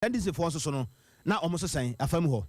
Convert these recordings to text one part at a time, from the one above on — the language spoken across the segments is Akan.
NDC foɔ nso so no, na wɔn nso sɛn afa mu hɔ?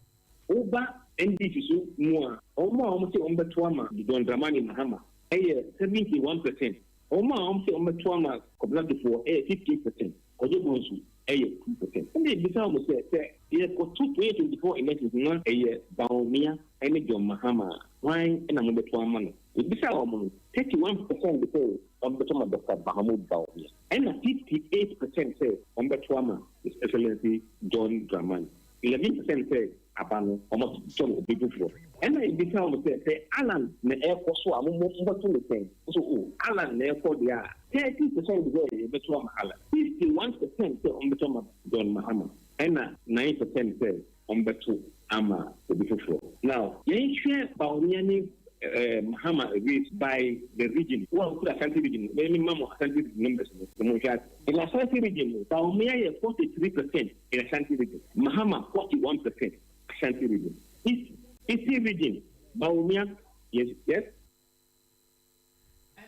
Woba NDC so mu a, wɔn a wɔn sɛ wɔn bɛto ama John Dramani Mahama ɛyɛ 71%. Wɔn a wɔn sɛ wɔn bɛto ama Kwabena Duffuor ɛyɛ 15%. Kwadwo Bonsu ɛyɛ 2%. Ɛna ebisa wɔn sɛ yɛkɔto 2024 elections na ɛyɛ Bawumia ɛne John Mahama a, hwan ɛna mo bɛto ama no? Ebisa wɔn no, 31% sɛ wɔn bɛto ama Dr. Mahamudu Bawumia, ɛna 58% sɛ wɔn bɛto ama His Excellency John Dramani, 11% sɛ aba no wɔn atɔ no obi foforɔ. Ɛna ebisa wɔn sɛ Alan na ɛkɔ so a, mo bɛto ne sɛn? So o Alan na ɛkɔ deɛ a, 30% sɛ yɛbɛto ama Alan, 51% sɛ wɔn bɛto ama John Mahama, ɛna 9% sɛ wɔn bɛto ama obi foforɔ. Now yɛnhwɛ Bawumia ne Mahama race by the region. Wɔn a wokura Ashanti Region no, bɛyɛ mi ma mo Ashanti Region numbers no na mo hwɛ ase. In Ashanti Region no, Bawumia yɛ 43% in Ashanti Region, Mahama 41% Ashanti Region. Eastern Region, Bawumia, yes.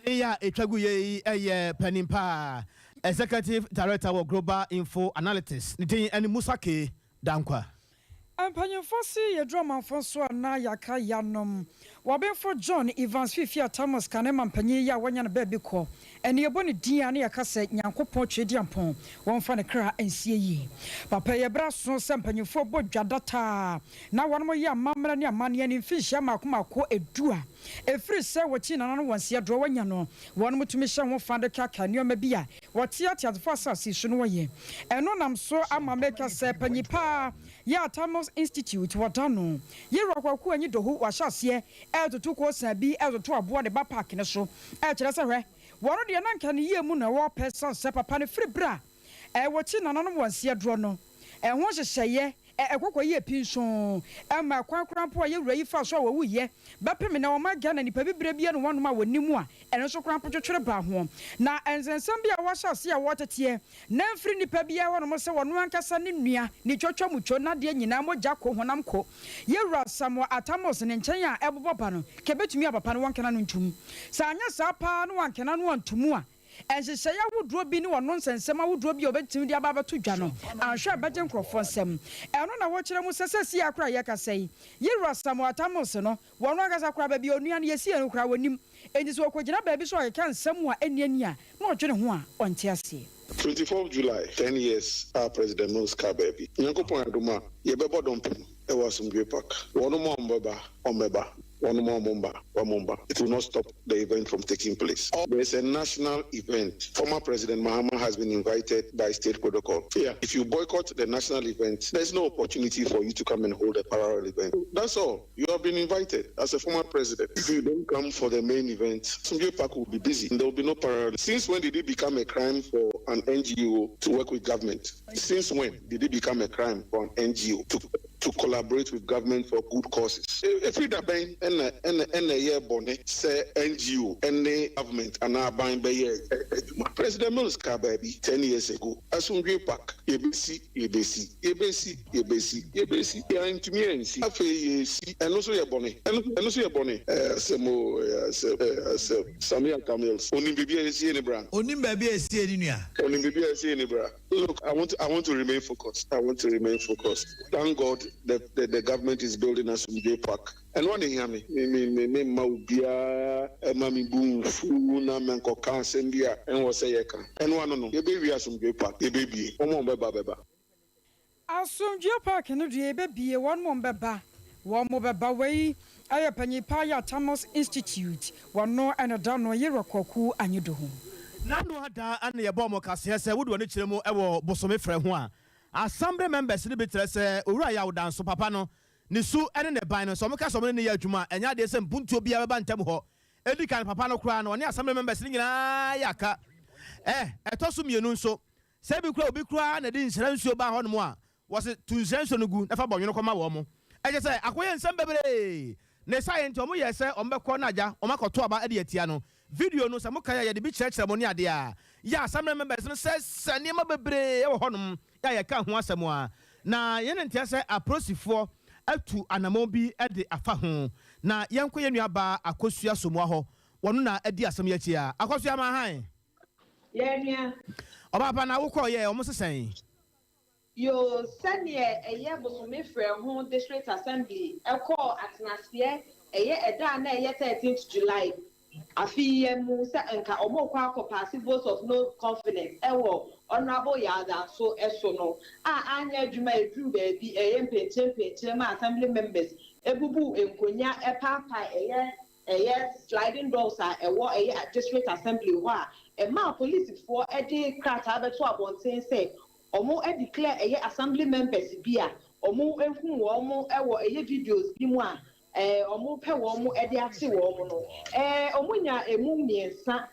Ɛne yɛ a ɛtwa gu yɛ yi ɛyɛ panin paa, executive director wɔ Global Info Analytics, ne din ɛne Musa K Dankwa. Mpanyinfoɔ si yɛduru amanfoɔ nso a na yɛaka yanom wɔbɛnfo John Evans Fiifi Atta Mills kane ma mpanyin yi a wɔanya no baabi kɔ ɛne yɛbɔ ne din a ne yɛka sɛ Nyankopɔn Twediampɔn wɔmfa ne kra nsie yie. Papa yɛbrɛ so sɛ mpanyinfoɔ bɔ dwa dataa na wɔnom yɛ amammerɛ ne amanneɛ ne mfinhyia mmaako mmaako 10 a ɛfiri sɛ wɔkyi nananom wɔn nseɛ dorɔ wɔanya no, wɔnom tumi hyɛ ho fa de kaka nneɛma bi a wɔte ateasefoɔ asase so no wɔyɛ. Ɛno nam so ama mɛka sɛ panyin paa yɛ Atta Mills Institute wɔda no yɛwura Kwaku Anyidoho wahyɛ aseɛ ɛɛtoto kɔɔsan bi ɛɛtoto aboɔ de ba park ne so, ɛkyerɛ sɛ hwɛ wɔn deɛ na nka ne yie mu na wɔpɛ san sɛ papa no firi berɛ a ɛwɔ kyi nananom wɔn nseɛ dorɔ no ɛho nhyehyɛeɛ ɛkɔkɔ yie pi nso ɛma kwan koraa mpo a yɛwura yi fa so a wɔwuyɛ bɛpem na wɔma Ghana nipa bibire bia no wɔnom a wɔnim a ɛno nso koraa mpo twetwere ba ho na nsɛnsɛm bi a wɔahyɛ ase a wɔteteɛ na mfiri nipa biara hɔnom sɛ wɔno ankasa ne nua ne twatwa mutwo nadeɛ nyinaa mogya ko honam ko yɛwura Samuel Atta Mills ne nkyɛn a ɛbobɔ ba no kɛbɛtumi a papa no wɔnkena no ntom. Sɛ anyɛ saa paa no wankena no antomu a, nhyehyɛeɛ ahodoɔ bi ne wɔno nsɛnsɛm ahodoɔ bi a wɔbɛtumi de aba abɛto dwa no anhwɛ a bɛgye nkurɔfoɔ nsɛm. Ɛno na wɔkyerɛ mu sɛ sɛsi akora yɛkasa yi, yɛwura Samuel Atta Mills no wɔno ankasa koraa baabi a onua no yɛsi yɛn no koraa wɔnim. Enti sɛ wɔkɔgyina baabi so a ɔkeka nsɛm a ɛnni ani a na ɔdwene ho a ɔnte aseɛ. 24 July, 10 years a President Mills ka baabi. Nyankopɔn adom a, yɛbɛbɔ dɔmpem ɛwɔ Asomdwe Park. Wɔnom a ɔmbɛba, ɔmbɛba. Wɔnom a ɔmomba, wɔmomba. It will not stop the event from taking place. There is a national event. Former President Mahama has been invited by state protocol. Yeah, if you boycott the national event, there's no opportunity for you to come and hold a parallel event. That's all. You have been invited as a former president. If you don't come for the main event, Asomdwe Park will be busy and there will be no parallel. Since when did it become a crime for an NGO to work with government? Since when did it become a crime for an NGO to collaborate with government for good causes? Efiri dabɛn ɛna ɛyɛ bɔne sɛ NGO ɛne government anaa aban bɛyɛ adwuma? President Mills ka baabi 10 years ago, Asomdwe Park, yɛbɛsi, yɛbɛsi, yɛbɛsi, yɛbɛsi, yɛbɛsi, yɛntumi ansi, afei yɛsi. Ɛno nso yɛ bɔne? Ɛno nso yɛ bɔne? Ɛɛ asɛm o, ɛyɛ asɛm, ɛyɛ asɛm. Sammy Atta Mills onim biribi a yɛsie ne bra. Onim baabi a esie ne nua. Onim biribi a yɛsie ne bra. Look, I want to remain focused. I want to remain focused. Thank God the government is building Asomdwe Park. Ɛno na ehia me. Me mma obiara ɛma me bu nfu na mɛnkɔka asɛm bi a ɛnwɔ sɛ yɛka. Ɛno ano no, yɛbɛwie Asomdwe Park, yɛbɛbie. Wɔn a wɔbɛba bɛba. Asomdwe Park no deɛ yɛbɛbie, wɔn mo bɛba, wɔn mo bɛba. Wei ɛyɛ panyin pa yɛ Atta Mills Institute, wɔno ɛna da no yɛwura Kwaku Anyidoho. N'ano ada ana yɛbɔ ɔmo kaseɛ sɛ wode w'ani kyerɛ mu ɛwɔ bosome frɛ ho a, assembly members no bi kyerɛ sɛ owura yɛ awodanso papa no ne su ne ne ban no sɛ ɔmo ka sɛ ɔmo ne ne yɛ adwuma a, ɛnyɛ adeɛ sɛ mpuntuo biara bɛba ntam hɔ. Ɛdi kan, papa no koraa no ɔne assembly members no nyinaa yɛ aka. Ɛtɔ so mmienu nso, sɛ bi kura obi koraa na de nhyira nsuo baa hɔnom a, wɔse tu nhyira nsuo no gu na fa bɔnwono kɔma wɔn mo. Ɛkyɛ sɛ akɔyɛ nsɛm bebree ne sa yɛ nti ɔmo yɛ sɛ ɔmo bɛkɔ no agya ɔmo akɔto aba de atia no. Video no sɛ mokae a, yɛde bi kyerɛkyerɛ mo ne adeɛ a yɛ assembly members no sɛ nneɛma bebree wɔ hɔnom yɛ a yɛka ho asɛm a na yɛne nteɛ sɛ apolisifoɔ atu anammɔn bi de afa ho. Na yɛnkɔ yɛn nuabaa Akosua Somoa hɔ, wɔno na adi asɛm yi akyi a. Akosua, ma han. Yɛnua. Ɔbaapa, na wokɔɔ yɛ ɔmo sesɛn? Yoo, sɛdeɛ ɛyɛ bosome frɛ ho District Assembly kɔɔ atenaseɛ ɛyɛ ɛda a na ɛyɛ 13th July afe yi mu sɛ nka wɔrekɔ akɔ paase vote of no confidence wɔ Honourable Yaw Danso so no a anyɛ adwuma a ɛduruu baabi ɛyɛ mpenkyerɛ mpenkyerɛ ma Assembly members bubuu nkonya paapae ɛyɛ ɛyɛ sliding doors a ɛwɔ ɛyɛ District Assembly hɔ a ɛmaa polisifoɔ de krataa bɛtoo abɔnten sɛ Ɔmo declare ɛyɛ assembly members bi a ɔmo hu wɔn wɔ ɛyɛ videos bi mu a ɔmo pɛ wɔn de akye wɔn no. Ɔmo nyaa ɛmu mmiɛnsa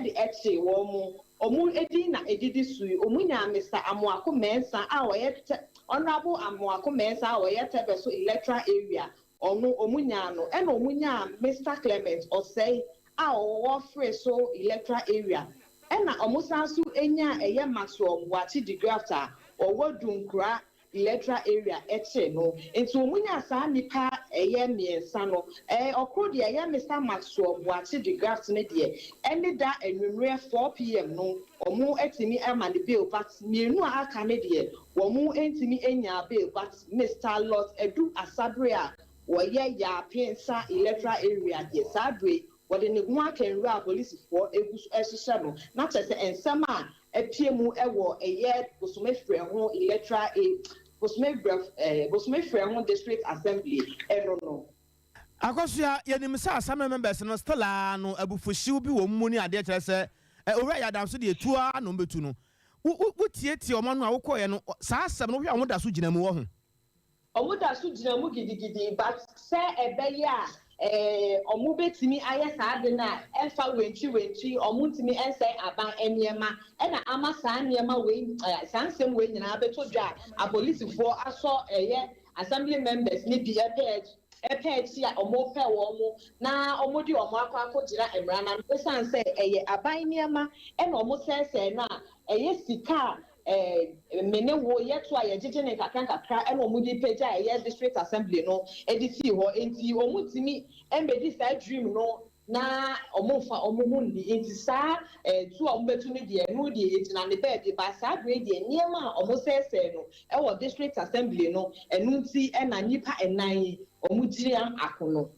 de kyee wɔn. Ɔmo din na ɛdidi so yi. Ɔmo nyaa Mister Amoako Mensah a ɔyɛ Honourable Amoako Mensah a ɔyɛ Tebeso Electoral Area, ɔno ɔmo nyaa no. Ɛna ɔmo nyaa Mister Clement Osei a ɔwɔ Freso Electoral Area. Ɛna ɔmo san so nyaa ɛyɛ Maxwell Boakye De Graft a ɔwɔ Dunkura Electoral Area kyee no. Nti ɔmo nyaa saa nnipa ɛyɛ mmiɛnsa no. Ɛɛ ɔkoro deɛ ɛyɛ Mister Maxwell Boakye De Graft no deɛ ɛne da anwummerɛ 4 PM no ɔmo atumi ama no bail but mmienu a aka no deɛ wɔn ntumi nyaa bail but Mister Lot Adu Asabere a wɔyɛ Yaa Pensa Electoral Area deɛ saa berɛ yi wɔde ne ho aka nwura a polisifoɔ gu so rehyehyɛ no, na kyerɛ sɛ nsɛm a apue mu wɔ ɛyɛ Bosome Frɛho Electoral A Bosome Brɛ Bosome Frɛho District Assembly no no. Akosua, yɛnim sɛ Assembly members no still ara no abufuhyew bi wɔ wɔn mu ne adeɛ kyerɛ sɛ Owura Yadam so deɛ tuo ara na wɔbɛtu no. Wo wo wotiatia wɔn ano a wokɔeɛ no saa asɛm no wohwɛ a wɔda so gyina mu wɔ ho? Ɔmo da so gyina mu gidigidi but sɛ ɛbɛyɛ a eh ɔmo bɛtumi ayɛ saa ade no a ɛmfa wentwi wentwi ɔmo ntumi nsɛe aban nneɛma ɛna ama saa nneɛma wei eh saa nsɛm wei nyinaa bɛtɔ dwa a apolisifoɔ asɔ ɛyɛ assembly members no bi ɛpɛ ɛpɛ akyi a ɔmo pɛ wɔn na ɔmo de ɔmo akɔ akɔgyina mmara no ano ɛsiane sɛ ɛyɛ aban nneɛma ɛna ɔmo sɛesɛe no a ɛyɛ sika a Eh, me ne wo yɛto a yɛgyegye no nkakra nkakra ɛna wɔn de pagya ɛyɛ district assembly no de sii hɔ nti wɔn ntumi mmɛdi saa dream no na wɔn nfa wɔn ho nni nti saa eh, tu a wɔn bɛtu no deɛ ɛno deɛ egyina ne baabi ba saa bere deɛ nneɛma a wɔn sɛɛsɛɛ no ɛwɔ district assembly no ɛno nti ɛna nnipa ɛnan yi wɔn gyina akono.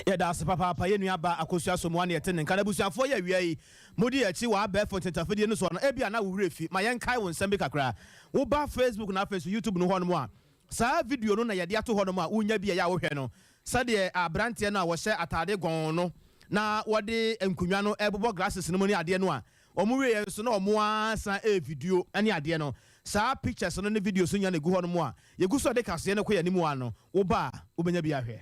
Yɛda ase papaapa yɛn nua baa Akosua Asamoah ne yɛte ne nka no abusuafoɔ yi awia yi modi yɛn akyi wɔ abɛɛfo ntentafidie no soɔ no ebia na wo werɛ fi ma yɛnkae wo nsɛm bi kakra wo ba Facebook na afei nso YouTube no hɔnom a saa video no na yɛde ato hɔnom a wonya bi a ɛyɛ a wohwɛ no sɛdeɛ abranteɛ no a wɔhyɛ ataade gɔnn no na wɔde nkonnwa no ɛbobɔ glasses no mu ne adeɛ no a wɔn wieɛ nso na wɔn ara san ɛyɛ video ne adeɛ no saa pictures no ne videos no nyinaa na ɛgu hɔnom a yɛgu so a de kaseɛ no kɔ yɛn anim a no wo ba a wobɛnya bi ahwɛ.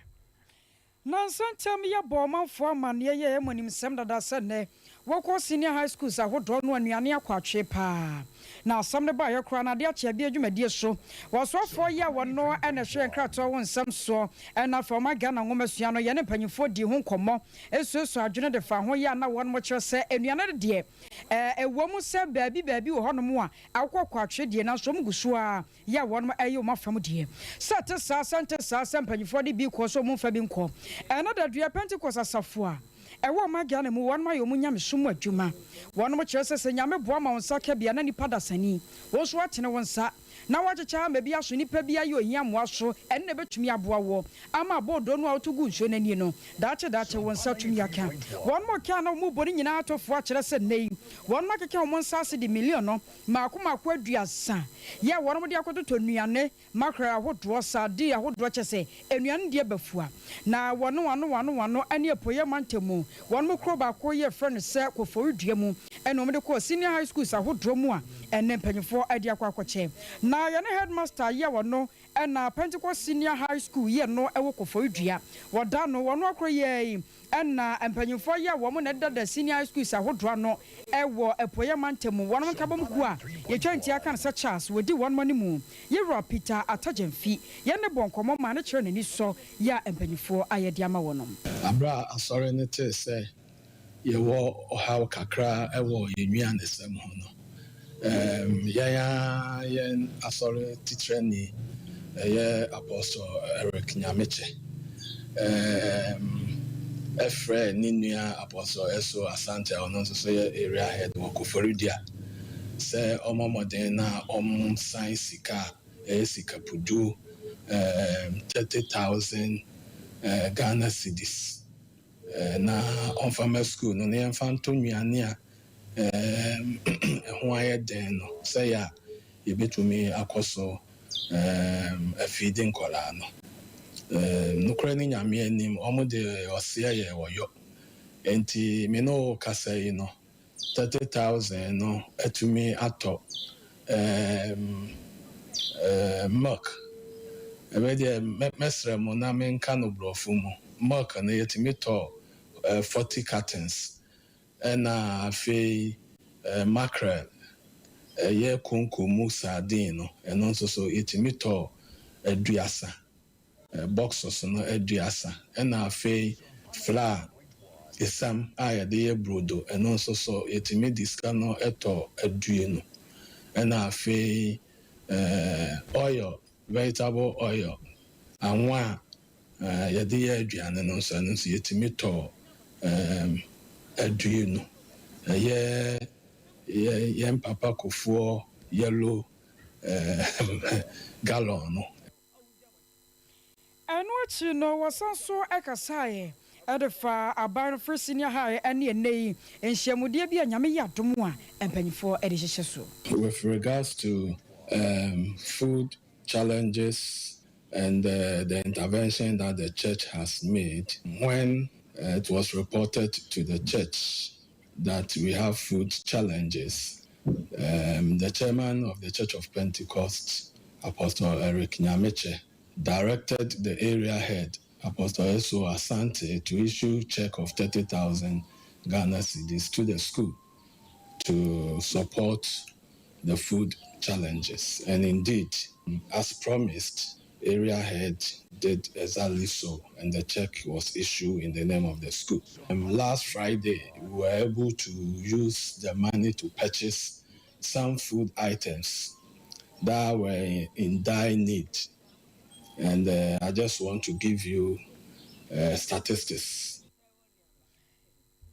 Nnansa ntam yɛbɔɔ ɔmanfoɔ amanneɛ yɛɛ mo animsɛm dada sɛ nnɛ wɔkɔ senior high schools ahodoɔ no anuane akɔ atwee paa. Na asɛm no baeɛ koraa no adeɛ akye abie dwumadie so. Wɔsoafoɔ yi a wɔno na ɛhwɛ yɛn nkratoɔ ho nsɛm soɔ na afei ɔman Ghana nwomasua no yɛne mpanyinfoɔ dii ho nkɔmmɔ suasua adwene de faa ho yɛ a na wɔnom kyerɛ sɛ nnuane no deɛ ɛwɔ mu sɛ baabi baabi wɔ hɔnom a akokɔ kɔ atwee deɛ nanso wɔn gu so ara yɛ a wɔnom ɛyɛ wɔn afam deɛ. Sɛ ɛte saa, sɛ ɛnte saa, sɛ mpanyinfoɔ de bi kɔ, sɛ wɔn mfa bi nkɔ. Ɛna da dua Pentecost asafo a ɛwɔ ɔman Ghana mu, wɔnom ayɛ wɔn nyamesom mu adwuma. Wɔnom kyerɛ sɛ, sɛ Nyame boa ma wo nsa ka bi a, na nipa dasani, wo nso woatene wo nsa, na woakyekyɛ ama bi aso nipa bi ayɛ ohia mmoa so, ɛno na ɛbɛtumi aboa woɔ ama aboodoo no a woto gu nsuo no ani no, daakye daakye wo nsa atumi aka. Wɔnom ka a na wɔn bɔ no nyinaa to foa kyerɛ sɛ nnɛ yi, wɔnom akeka wɔn nsa ase de million Mmaako mmaako aduasa yɛ a wɔnom de akɔtotɔ nnuane, mackerel ahodoɔ, sardine ahodoɔ kyɛ sɛ nnuane deɛ bafua. Na wɔno ano wɔano wɔano ne apueɛ mantam mu wɔnom kuro baako yɛ frɛ no sɛ Koforidua mu ɛna wɔn de kɔɔ senior high schools ahodoɔ mu a ɛnɛ mpanyinfoɔ de akɔ akɔkyɛ. Na yɛne headmaster yɛ ɔno ɛna Pentecost senior high school yɛ no ɛwɔ Koforidua. Wɔda no wɔno akoro yɛ yi Ɛna mpanyimfoɔ yi a wɔn na ɛdeda senior high schools ahodoɔ ano wɔ Apueeɛ mantam mu, wɔnom nkabom kuo a yɛtwa ntia ka no sɛ Charles, wɔdi wɔnom animu. Yewura Peter Atta Gyamfi, yɛne no bɔɔ nkɔmmɔ maa no kyerɛɛ n'anisɔ yɛ a mpanyimfoɔ ayɛ de ama wɔnom. Bere a asɔre no tee sɛ yɛwɔ ɔhaw kakra wɔ yɛn nnuanesɛm ho no, Yɛn ara yɛn asɔre titrani, ɛyɛ Apostle Eric Nyamekye, frɛɛ ne nua Apostle Esso Asante a ɔno nso so yɛ Area Head wɔ Koforidua sɛ ɔmmɔ mmɔden na ɔnsan sika a. ɛyɛ sika pudu 30,000 Ghana cedis na ɔmfa ma school no na yɛmfa ntɔ nnuane a ɛho ayɛ den no sɛyɛ a yɛbɛtumi akɔ so afidi nkɔlaa no. Nokorɛ ne Nyame anim, ɔmo de ɔseɛ yɛ wɔyɔ, nti me ne wo kasa yi no, 30,000 no atumi atɔ milk. Ɛbɛ deɛ mɛsrɛ mo na menka no borɔfo mu. Milk no, yɛtumi tɔ 40 cartons, ɛna afei mackerel, ɛyɛ konko mu sardine no, ɛno nso so yɛtumi tɔ 30, boxes no 30, ɛna afei flour, esam a yɛde yɛ brodo, ɛno nso so yɛtumi de sika no ɛtɔ 20, ɛna afei oil, vegetable oil, anwa a yɛde yɛ aduane no nso, ɛno nso yɛtumi tɔ 20. Ɛyɛ yɛ yɛn papa Kofoɔ yellow gallon no. Ɛno akyi no, wɔsan so ɛkasaeɛ ɛde fa aban no firi senior high ɛne ɛnɛ yi nhyiamudeɛ bi a Nyame yɛ adom a mpanyinfoɔ ɛde hyehyɛ so. With regards to food challenges and the intervention that the church has made, when it was reported to the church that we have food challenges, the chairman of the Church of Pentecost, Apostle Eric Nyameche, directed the area head, Apostle Eso Asante, to issue check of 30,000 Ghana cedis to the school to support the food challenges. And indeed, as promised, area head did exactly so, and the check was issued in the name of the school. Last Friday, we were able to use the money to purchase some food items that were in dire need. And I just want to give you statistics.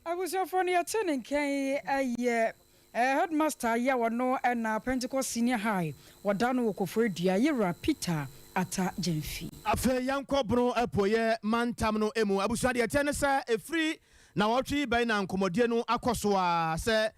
Abusuafoɔ no, yɛte ne nkyɛn ɛyɛ headmaster yi a wɔno ɛna Pentecost Senior High wɔda no wɔ Koforidua, yɛwura Peter Ata Gyamfi. Afei yɛnkɔ Bono Apuoyɛ mantam no mu. Abusua, deɛ ɛteɛ ne sɛ ɛfiri na wɔtwe bɛn na nkɔmmɔdie no akɔ so a sɛ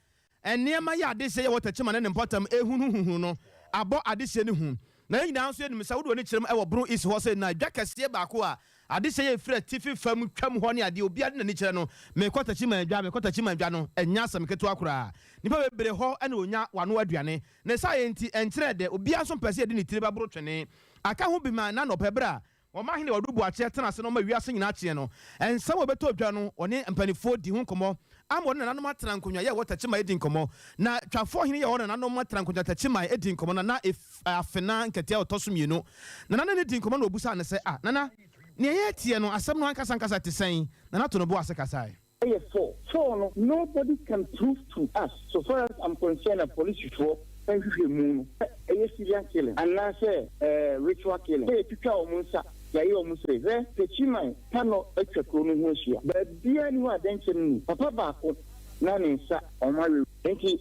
nneɛma yɛ adehyɛ yɛ wɔ Tɛkyima ne ne mpɔtam ɛhunuhuhu no abɔ adehyɛ no hu, na yɛn nyinaa nso yɛnim sɛ wode w'ani kyerɛm ɛwɔ Bono East hɔ sɛ na dwa kɛseɛ baako a adehyɛ yɛ firi atifi fam twam hɔ ne adeɛ obiara de n'ani kyerɛ no, mekɔ Tɛkyima adwa, mekɔ Tɛkyima adwa no, ɛnya asɛm ketewa koraa. Nipa bebree hɔ ɛna onya wano aduane ne saa yɛ nti ɛnkyerɛ dɛ obiara nso mpɛ sɛ yɛde ne tiri bɛboro twene aka ho bi ma na nɔpɛ berɛ a wɔn ahene wɔde bu akyɛ tena ase na ɔma wiase nyinaa kyeɛ no, ɛnsɛm a wɔbɛtɔ dwa no, ɔne mpanimfoɔ di ho nkɔmmɔ ama ɔne nananom atena nkonnwa yɛ wɔ Tɛkyima edi nkɔmmɔ, na twafoɔ hene yɛ wɔ nananom atena nkonnwa Tɛkyima edi nkɔmmɔ na afena nkɛteɛ a ɔtɔ so mmienu nana ne di nkɔmmɔ na obusa ne sɛ, "Ah, nana, nea yɛ tie no, asɛm no ankasa ankasa te sɛn?" Nana to no bo ase kasae. Ɛyɛ four four no, nobody can prove to us, so far as I'm concerned, na polisifoɔ nhwehwɛ mu no, ɛyɛ serial killing anaasɛ ritual killing. Ɛyɛ twitwa wɔn nsa, yɛayɛ wɔn sɛ hwɛ Tɛkyiman panɔ atwa kuro no ho ahyia, baabiara ni hɔ a dɛnkyɛm ni. Papa baako na ne nsa wɔn awe nti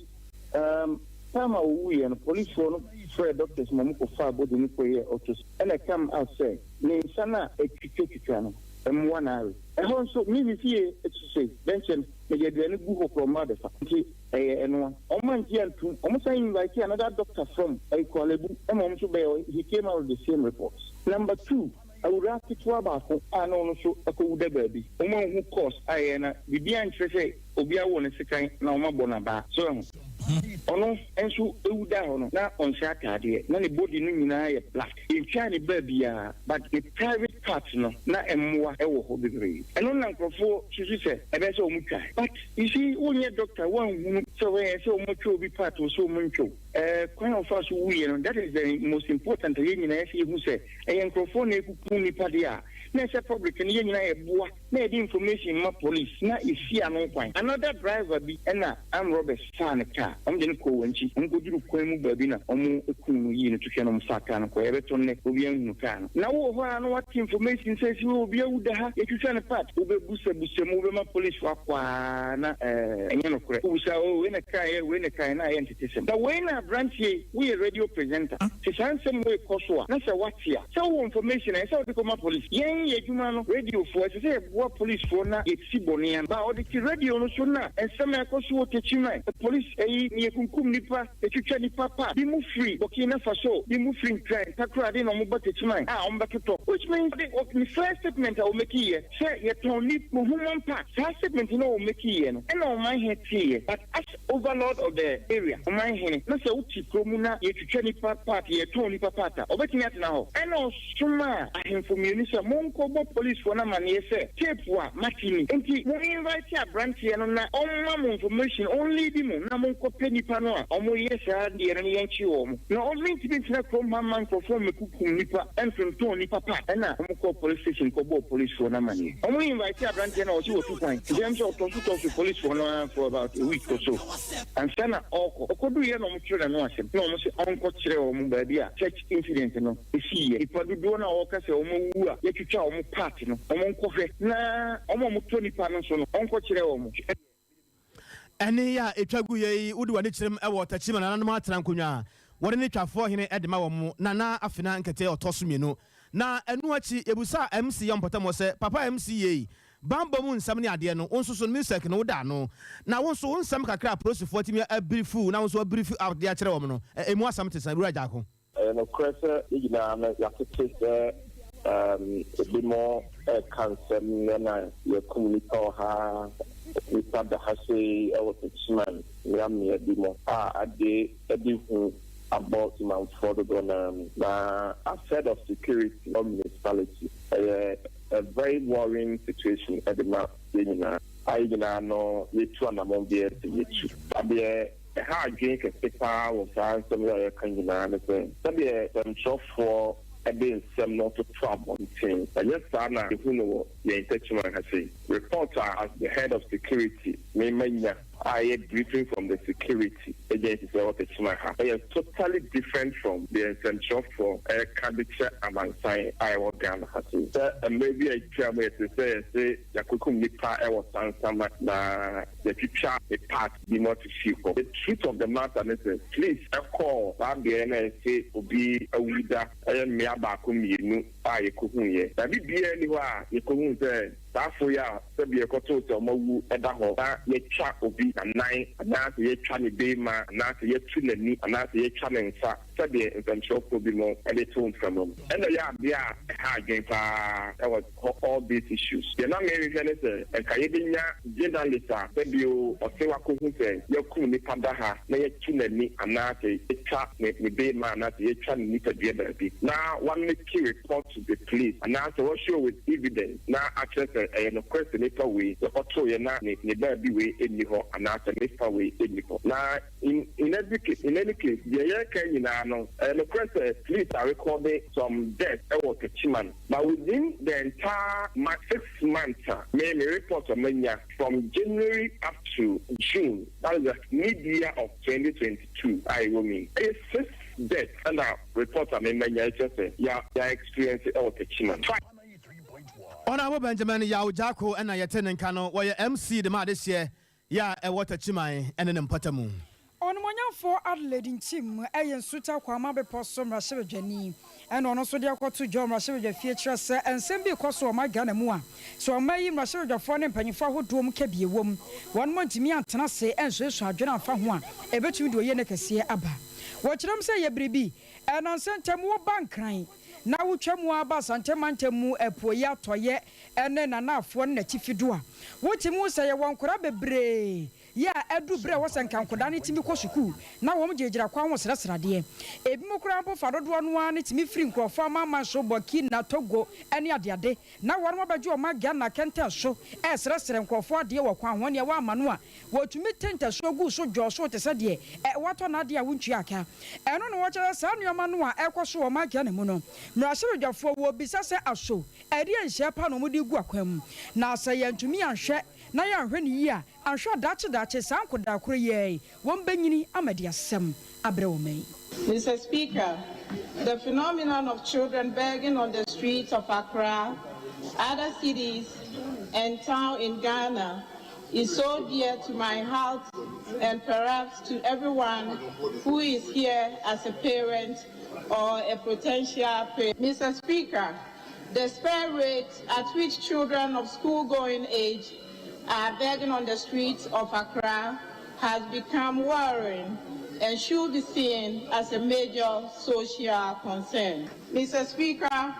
time a owuiɛ no, polisifoɔ no frɛ doctors ma wɔn kɔ fa body no kɔyɛ autopsy, ɛna come out sɛ ne nsa no a atwitwa no, mmoa na awe. Ɛhɔ nso mimi fie akyi sɛ dɛnkyɛm mede aduane gu hɔ korɔ mma bɛfa, nti ɛyɛ ɛnoa. Ɔmo angye antum. Ɔmo san invite another doctor from Korle Bu ɛma ɔmo nso bɛyɛ, he came out with the same report. Number two, awura ketewa baako a na ɔno nso akɔwu da baabi, ɔmo ahu cause a ɛyɛ na biribiara nkyerɛ sɛ obi awo ne sekan na ɔmo abɔ n'abaa so. Ɛho ɔno nso ewu da hɔ no, na ɔnhyɛ ataadeɛ, na ne body no nyinaa yɛ black, yɛntwa ne baa biara, but ne private part no na mmoa ɛwɔ hɔ bebree. Ɛno na nkurɔfoɔ susu sɛ ɛbɛyɛ sɛ ɔmo twa, but you see, wonyɛ doctor, woanhunu sɛ wɔyɛ sɛ ɔmo twa obi part o sɛ ɔmo ntwa o. Kwan a ɔfa so wuyɛ no, that is the most important. Yɛn nyinaa yɛsɛ yɛhu sɛ ɛyɛ nkurɔfoɔ na ekuku nipa deɛ a, na ɛsɛ public no yɛn nyinaa yɛboa na yɛde information ma police na esi ano kwan. Another driver bi ɛna armed robbers faa ne car, ɔmo de no kɔɔ wɔn akyi, ɔmo kɔduru kwan mu baabi na ɔmo ekum no, yii no to hwɛ na ɔmo faa car no kɔ. Yɛbɛtɔ nnɛ obiara nhunu kaa no. Na wowɔ hɔ a na woate information sɛ si obi awu da ha, yɛatwitwa no part. Wobɛbusabusa mu, wobɛma policefoɔ akɔ ara na ɛnyɛ nokorɛ. Wobisa, oh wei na ɛkaeɛ, wei na ɛkaeɛ, na ayɛ ntetesɛm. Na wei na aberanteɛ yi, woyɛ radio presenter, sɛ saa nsɛm wei kɔ so a, na sɛ woate a, sɛ wowɔ information a, ɛsɛ sɛ wode kɔma police. Yɛn yɛn adwuma no, radiofoɔ, ɛsɛ sɛ yɛboa policefoɔ na yɛsi bɔne ano. Ba ɔde te radio no so na nsɛm a ɛkɔ so wɔ Techiman, police ayi, ne yɛkunkum nnipa, Etwitwa nipa pa bi mo firi Burkina Faso, bi mo firi Nkran, Takoradi na ɔmo ba Techiman a ɔmo bɛtotɔ which means ɔde ɔ ne first statement a ɔmekii yɛ sɛ yɛtɔn nip human part saa statement no a ɔmekii yɛ no ɛna ɔman he tee yɛ but as overlord of the area ɔman hene na sɛ wote kuro mu na yɛtwitwa nipa part yɛtɔn nipa part a ɔbɛtumi atena hɔ ɛna Ɔsomaa ahemfo mmienu sɛ, Monkɔbɔ policefoɔ no amaneɛ sɛ tape a mate ni, enti mo invite abranteɛ no na ɔmma mo information, ɔnleadi mo na monkɔpɛ nnipa no a wɔyɛ saa adeɛ no na yɛnkye wɔn. Na mentumi ntena kurom ha mma nkurɔfoɔ mmɛkukum nnipa ntontɔn nnipa pa. Ɛna wɔkɔɔ police station kɔbɔɔ policefoɔ no amaneɛ. Wɔn invite abranteɛ no a ɔse watu kwan, nti ɛm sɛ ɔtɔ so tɔ so policefoɔ no ara for about a week or so ansa na ɔrekɔ. Ɔkɔduiɛ na wɔkyeree n'ano asɛm na wɔse ɔnkɔkyerɛ wɔn baabi a church incident no siiɛ. Nnipa dodoɔ no a wɔka sɛ wɔawuwu a yɛatwitwa wɔn part no, wɔnkɔhwɛ, na wɔn a wɔtɔ nnipa no nso no, wɔnkɔkyerɛ wɔn. Ɛnne yi a ɛtwa guiɛ yi, wode w'ani kyerem wɔ Techiman nananom atena nkonnwa a wɔde ne Twafoɔ hene de ma wɔn, Nana Afena Nkete ɔtɔ so mmienu. Na ɛno akyi, yɛbisaa MC Yaw Mpɔtam hɔ sɛ, Papa MC yei, banbɔ mu nsɛm ne adeɛ no, wo nso so no MUSEC no woda ano? Na wo nso wo nsɛm kakra a apolisifoɔ atumi abirifu na wo nso woabirifu out de akyerɛ wɔn no, ɛmu asɛm te sɛn, Wura Gyako? Ɛyɛ nokorɛ sɛ yɛn nyinaa no yɛatete sɛ ebinom reka nsɛm nnɛ na yɛakum nnipa wɔ ha, nnipa da ha sei wɔ Techiman mmeammea bi mu a ade de hu abɔ Temanfoɔ dodoɔ no ara mu. Na as head of security wɔ municipality, ɛyɛ a very worrying situation de ma yɛn nyinaa a yɛn nyinaa no yɛtu anamɔn biara sɛ yɛtu. Adeɛ ɛha adwene kɛse pa ara wɔ saa nsɛm yi a yɛreka nyinaa ne sɛ, sɛdeɛ nsɛmtwerɛfoɔ de nsɛm no toto abɔnten, ɛnyɛ saa na yɛhu no wɔ yɛn Techiman ha sei. Report a as the head of security me manya a ɛyɛ briefing from the security agencies a ɛwɔ Techiman ha yɛ totally different from deɛ nsɛmtwerɛfoɔ reka de kyerɛ amansan a ɛwɔ Ghana ha sei. Sɛ mmerɛ bi a atwam yɛte sɛ yɛse yɛakɔkum nnipa wɔ Sansama na yɛatwitwa ne part bi mu ato fie hɔ. The truth of the matter ne sɛ police kɔɔ saa beaeɛ no a yɛse obi awu da, ɛyɛ mmea baako mmienu a yɛkɔhuiɛ. Baabi biara nni hɔ a yɛkɔhuu sɛ saa afoɔ yi a sɛbi yɛkɔtoo sɛ wɔawu da hɔ na yɛatwa obi nanan anaasɛ yɛatwa ne beema anaasɛ yɛatu n'ani anaasɛ yɛatwa ne nsa sɛdeɛ nsɛmtwerɛfoɔ binom de to mframa mu. Ɛna ɛyɛ adeɛ a ɛha adwene pa ara wɔ. hɔ all these issues. Deɛ na merehwehwɛ ne sɛ nka yɛbɛnya journalist a sɛbio ɔse wakɔhu sɛ yɛakum nipa da ha na yɛatu n'ani anaasɛ yɛatwa ne ne beema anaasɛ yɛatwa ne nipadua baabi na wa make report to the police anaasɛ wa show with evidence na akyerɛ sɛ ɛyɛ nokorɛ sɛ nipa wei yɛkɔtoeɛ na ne ne baabi wei nni hɔ anaasɛ ne fa wei nni hɔ na In in every case, in any case, deɛ yɛreka yi nyinaa no, ɛyɛ nokorɛ sɛ police arekɔɔde some deaths wɔ Techiman, but within the entire ma 6 months a me me report a manya from January up to June, that is the mid year of 2022 a ɛwɔ mu yi, ɛyɛ six deaths ɛna report a me manya ɛkyerɛ sɛ yɛ yɛ experience wɔ Techiman. Five. Honourable Benjamin Yaw Gyako ɛna yɛte ne nka no, wɔyɛ MC de ma adehyeɛ yɛ a ɛwɔ Takyiman ne ne mpɔtamu. Onimuonyamfoɔ Adelaide Ntim yɛ Nsuta Kwama Bepɔ so mmarahyɛbadwani ɛna ɔno nso de akɔto dwa wɔ mmarahyɛbadwafie kyerɛ sɛ nsɛm bi rekɔ so wɔ ɔman Ghana mu a sɛ ɔman yi mmarahyɛbadwafoɔ ne mpanyinfoɔ ahodoɔ mu ka bie wom wɔnom antumi antena ase ansuasua adwene amfa ho a ɛbɛtumi de oyie ne kɛseɛ aba. Wɔkyerɛm sɛ ɛyɛ biribi nnansa ntam woba Nkran na wotwa mu ara ba Asante mantam mu apueɛ atɔeɛ ne Nanafoɔ ne n'atifi do a, wotumi hu sɛ yɛwɔ nkwadaa bebree yɛ a adu berɛ a ɛwɔ sɛ nka nkwadaa no tumi kɔ sukuu na wɔn gyinagyina kwan ho srɛsrɛ adeɛ. Ebinom koraa mpo fa dodoɔ no ara no tumi firi nkurɔfoɔ amanaman so, Burkina, Togo ne adeade, na wɔnom abɛgye ɔman Ghana kɛntɛn so resrɛsrɛ nkurɔfoɔ adeɛ wɔ kwan ho. Neɛ wɔamma no a, wɔtumi te ntasuo gu so dwɔɔ so te sɛ deɛ wɔatɔ n'adeɛ a wontua ka. Ɛno na wɔkyerɛ sɛ saa nneɛma no a ɛrekɔ so wɔ ɔman Ghana mu no, mmarahyɛbadwafoɔ wɔrebisa sɛ aso ɛdeɛn nhyehyɛeɛ pa na wɔde regu akwan mu? Na sɛ yɛantumi anhwɛ na yɛanhwɛ no yie a, anhwɛ a daakye daakye saa nkwadaa korɔ yi ara yi, wɔbɛnyini ama de asɛm abrɛ ɔman yi. Mr. Speaker, The phenomenon of children begging on the streets of Accra, other cities, and town in Ghana is so dear to my heart and perhaps to everyone who is here as a parent or a potential parent. Mr. Speaker, the spare rate at which children of school-going age are begging on the streets of Accra has become worrying and should be seen as a major social concern. Mr. Speaker,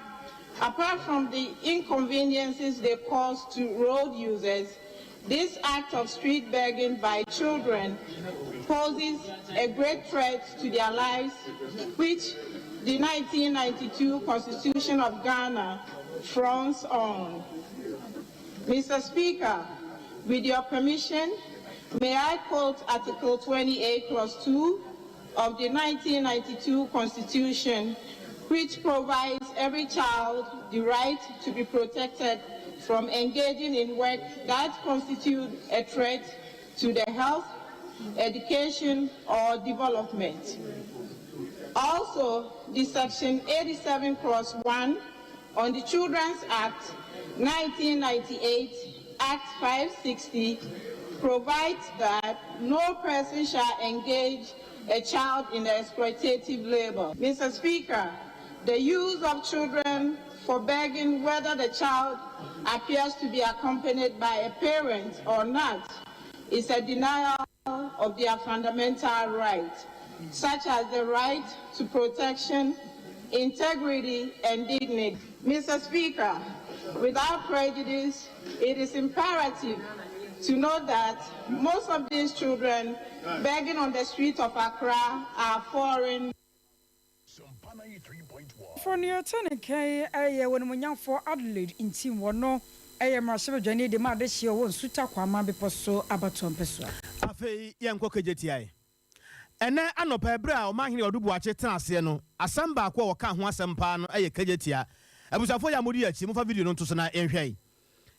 apart from the inconveniences they cause to road users, this act of street begging by children poses a great threat to their lives, which the 1992 Constitution of Ghana frowns on. Mr. Speaker, with your permission, may I quote Article 28, Clause 2 of the 1992 Constitution, which provides every child the right to be protected from engaging in work that constitutes a threat to their health, education, or development. Also, the Section 87, Clause 1 on the Children's Act 1998, Act 560, provides that no person shall engage a child in exploitative labor. Mr. Speaker, the use of children for begging, whether the child appears to be accompanied by a parent or not, is a denial of their fundamental rights, such as the right to protection, integrity, and dignity. Mr. Speaker, without prejudice, it is imperative to note that most of these children begging on the streets of Accra are foreign. For nea ɛtɔ ne kan yɛ wɔnimonyamfoɔ Adelaide Ntim, wɔno ɛyɛ mmarahyɛbadwani de ma adehyeɛ wɔ Nsuta Kwama Bepɔ so abatoɔ mpɛsoa. Afei yɛnkɔ Kejetia. Ɛnɛ anɔpa, ɛberɛ a Ɔmanhene Ɔdo Boakye tena aseɛ no, asɛm baako a wɔka ho asɛm paa no ɛyɛ Kejetia. Abusuafoɔ yɛ a mode akyi, momfa video no nto so na yɛnhwɛ yi.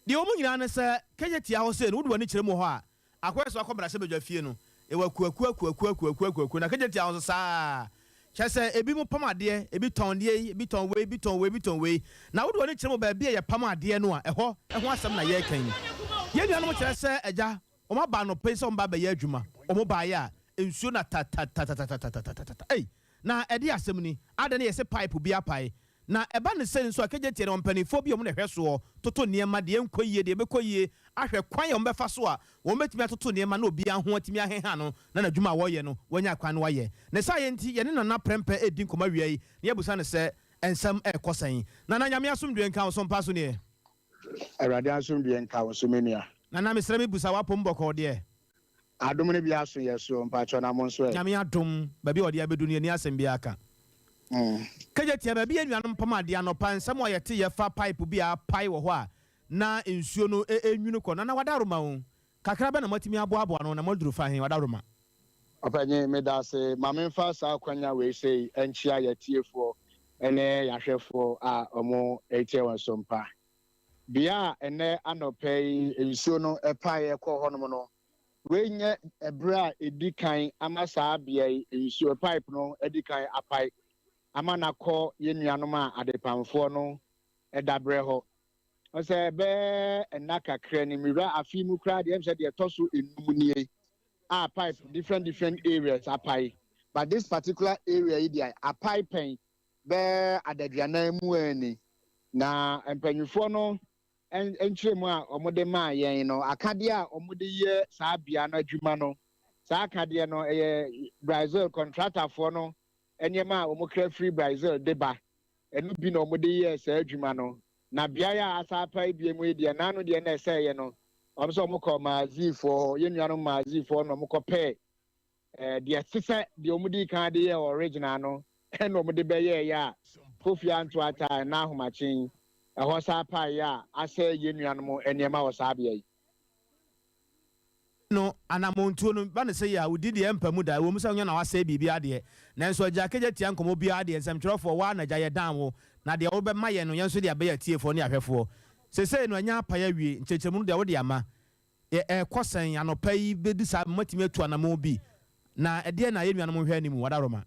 Deɛ wɔ mu nyinaa ne sɛ Kejetia hɔ sei no, wode w'ani kyerɛ mu hɔ a, akɔyɛ sɛ wakɔ mmarahyɛbadwa fie no, ɛwɔ akuakuo akuakuo akuakuo akuakuo, na Kejetia hɔ nso saa. Kyerɛ sɛ ebi mu pam adeɛ, ebi tɔn deɛ yi, ebi tɔn wei, ebi tɔn wei, ebi tɔn wei. Na wode w'ani kyerɛ mu baabi a yɛpam adeɛ no a, ɛhɔ ɛho asɛm na yɛreka yi. Yɛn nuanom kyerɛ sɛ agya wɔn aba anɔpa yi sɛ wɔn ba bɛyɛ adwuma. Wɔn baeɛ a, nsuo na tatatatatatatatata. Ei, na ɛde asɛm ni ada ne yɛsɛ pipe bi apae. Na ɛba ne sɛ nso a, Kejetia no, mpanimfoɔ bi a wɔn na ɛhwɛ soɔ toto nneɛma deɛ nkɔ yie, deɛ ɛbɛkɔ yie, ahwɛ kwan a wɔn bɛfa so a wɔn bɛtumi atoto nneɛma na obiara ho atumi aheha no na n'adwuma a wɔreyɛ no wɔanya kwan no wayɛ ne saa. Yɛ nti yɛne Nana Prɛmpɛ edi nkɔmɔ awia yi na yɛbusa ne sɛ nsɛm ɛrekɔ sɛn. Nana, Nyame asomdwe nka wo so mpa so neɛ. Awurade asomdwe nka wo so, me nua. Nana, mesrɛ me busa, wapom bɔkɔɔ deɛ? Adom no bi aso yɛ so, mpakyɛ, na mo nso ɛ? Nyame adom, baabi a ɔde abɛdu no, yɛni asɛm bi aka. Kejetia, baabi yɛ nuanom pam adeɛ, anɔpa nsɛm a yɛte yɛfa pipe bi a apae wɔ hɔ a na nsuo no ɛnwunu kɔ. Nana, wadaroma o, kakra bɛ na moatumi aboaboa no na moaduru fa he? Wadaroma. Ɔpanyin, meda ase. Ma memfa saa akwanya wei sei nkyia yɛtiefoɔ ne yɛahwɛfoɔ a ɔmo ɛtie wɔn so mpa. Bea a ɛnɛ anɔpɛ yi nsuo no ɛpaeɛ kɔɔ hɔnom no, wei nyɛ ɛberɛ a ɛdi kan ama saa bea yi nsuo pipe no adi kan apae ama nakɔ yɛn nuanom a adepamfoɔ no ɛda berɛ hɔ. Ɔsɛ bɛɛ nna kakra ni mewura afe mu koraa deɛ, ɛm sɛ deɛ ɛtɔ so enum nie a pipe different different areas apae, but this particular area yi deɛ, apae pɛn bɛɛ adaduanan mu ani. Na mpanyinfoɔ no nkyerɛmu a wɔde maa yɛn no, akadeɛ a wɔde yɛ saa bea no adwuma no, saa akadeɛ no ɛyɛ Brazil contractorfoɔ no nneɛma a wɔn kra firi Brazil de ba. Ɛno bi na wɔde yɛ saa adwuma no. Na beaeɛ a asa apae bie mu yi deɛ, n'ano deɛ na ɛsɛeɛ no, wɔn nso wɔn kɔ Maazifoɔ hɔ, yɛn nuanom Maazifoɔ na wɔn kɔ pɛɛ deɛ sesɛ deɛ wɔn di kan de yɛ original no, ɛna wɔn de bɛyɛɛ yɛ a kofi anto ata ɛna ahomakyen ɛhɔ saa apaeɛ a asɛ yɛn nuanom nneɛma wɔ saa bea yi. No anamontuo no ba ne sɛ yɛ a wodi deɛ mpa mu da ɛwɔ mu sɛ wonya na wasɛe biribi adeɛ, nanso agya Kejetia nkɔmmɔ biara deɛ, nsɛmtwerɛfoɔ waa na agya yɛdan wo na deɛ wobɛma yɛ no, yɛn nso de abɛyɛ atiefoɔ ne ahwɛfoɔ. Sesei no ɛnya apae awie, nkyerɛkyerɛmu no deɛ wode ama, ɛkɔ sɛn anɔpa yi bɛdi saa? Matumi atu anammɔn bi na ɛdeɛ na yɛn nuanom hwɛ anim, wadaroma?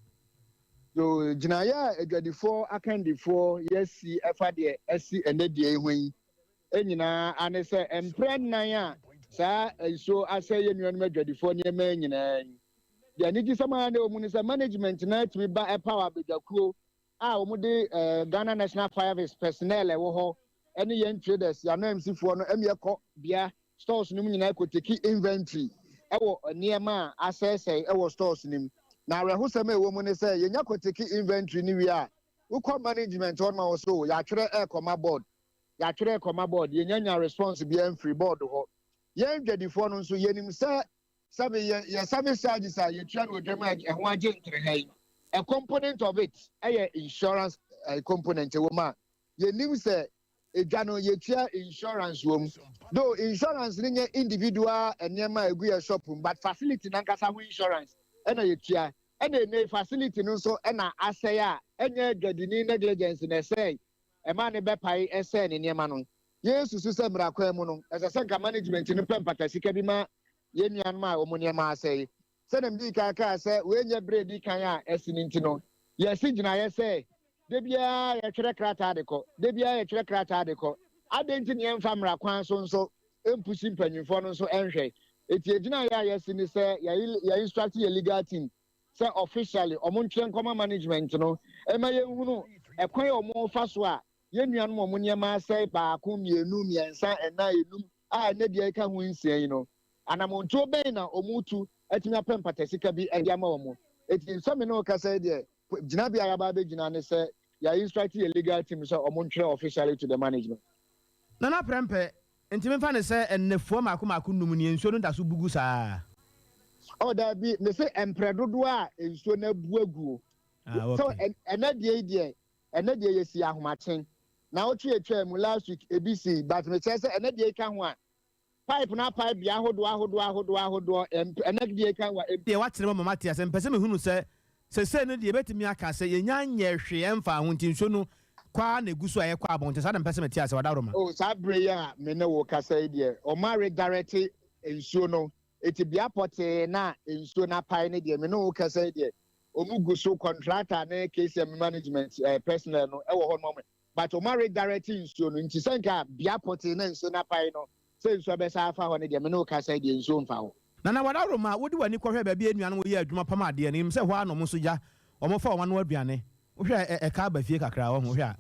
So gyinaeɛ a adwadifoɔ akandifoɔ yɛasi ɛfa deɛ asi ɛnnɛ dua yi ho yi nyinaa ane sɛ mprɛ nnan a saa nsuo asɛe yɛn nuanom adwadifoɔ nneɛma yi nyinaa yi, deɛ anigyesɛm a na ɛwɔ mu ne sɛ management no ara tumi ba ɛpaw abadwakuo a wɔde Ghana National Fire Service personnel a ɛwɔ hɔ ne yɛn traders, yɛn ananmusifoɔ no ɛmi ɛkɔ bea stores no mu nyinaa kɔ take inventory ɛwɔ nneɛma a asɛesɛe ɛwɔ stores no mu. Na awerɛhosɛm a ɛwɔ mu ne sɛ yɛnya kɔ take inventory no wie a, wokɔ management hɔ no ma wɔ so yɛatwerɛ ɛrekɔma board, yɛatwerɛ ɛrekɔma board, yɛnya nya response biara mfiri board hɔ. Yɛn dwadifoɔ no nso yɛnim sɛ sɛbe yɛ yɛ service charges a yɛtua no wɔ dwam a ɛho agye ntereha yi, a component of it ɛyɛ insurance component ɛwɔ mu a yɛnim sɛ edwa no yɛtua insurance wɔ mu. Though insurance no nyɛ individual nneɛma a ɛgu yɛ shop mu, but facility no ankasa ho insurance ɛna yɛtua. Ɛna ɛnnɛ yi facility no nso ɛna asɛe a ɛnyɛ dwadini negligence na ɛsɛe ɛma ne bɛpae ɛsɛe ne nneɛma no. Yɛsusu sɛ mmara kwan mu no, ɛsɛ sɛ nka management no pɛ mpata sika bi ma yɛn nuanom a wɔn nneɛma asɛe. Sɛdeɛ mede kan kaa sɛ wei nyɛ berɛ a ɛdi kan a ɛsi no nti no, yɛasi gyinaeɛ sɛ da biara yɛtwerɛ krataa de kɔ, da biara yɛtwerɛ krataa de kɔ. Adɛn nti na yɛmfa mmara kwan so nso mpusi mpanyimfoɔ no nso nhwɛ? Enti yɛgyinaeɛ a yɛasi ne sɛ yɛ instruct yɛ legal team sɛ officially wɔn ntwerɛ nkɔma management no ma yɛnhunu ɛkwan a wɔfa so a yɛn nuanom a wɔn nneɛma asɛe baako, mmienu, mmiɛnsa, nnan, enum a ɛnnɛ deɛ ɛka ho nsia yi no, anammɔntuo bɛn na wɔretu atumi apɛ mpatasika bi de ama wɔn? Enti sɛ me ne wo kasa yi deɛ, gyinabea a yɛaba abɛgyina ne sɛ yɛ instruct yɛn legal team sɛ wɔntwerɛ officially to the management. Nana Prɛmpɛ, Nti memfa no sɛ nnafua mmaako mmaako num nie nsuo no da so bu gu saa? Oh, daabi, mese mprɛ dodoɔ a nsuo no abu aguo. Ah, okay. So ɛnɛ deɛ yi deɛ, ɛnɛ deɛ yɛsi ahomakye. Na wotwe atwaa mu last week ebi sii, but mekyerɛ sɛ ɛnɛ deɛ yi ka ho a, pipe no apae bea ahodoɔ ahodoɔ ahodoɔ ahodoɔ, ɛnɛ deɛ yi ka ho a. Deɛ woakyerɛ mu ama mate ase, mepɛ sɛ mehunu sɛ sesei no deɛ yɛbɛtumi aka sɛ yɛnnya nyɛɛ hwee ɛmfaa ho nti nsuo no kɔ ara na ɛgu so a ɛkɔ abɔnten, saa na mepɛ sɛ mete ase, Wadaworoma. Oh, saa berɛ yi a me ne wo rekasa yi deɛ, wɔn aredirect nsuo no, enti bea pɔtee no a nsuo no apae no deɛ, me ne wo rekasa yi deɛ, wɔn gu so, contractor ne KCM management personnel no wɔ hɔ nom, but wɔn aredirect nsuo no, nti sɛ nka bea pɔtee na nsuo no apae no, sɛ nsuo abɛsa afa hɔ no deɛ, me ne wo kasa yi deɛ, nsuo mfa hɔ. Nana Wadaworoma, wode w'ani kɔhwɛ baabi a anuanom yɛ adwuma pam adeɛ no, nim sɛ hɔ ara na wɔn nso gya, wɔfa wɔn ano aduane. Wohwɛ a, ɛka aba fie kakra, wahu, wohwɛ a.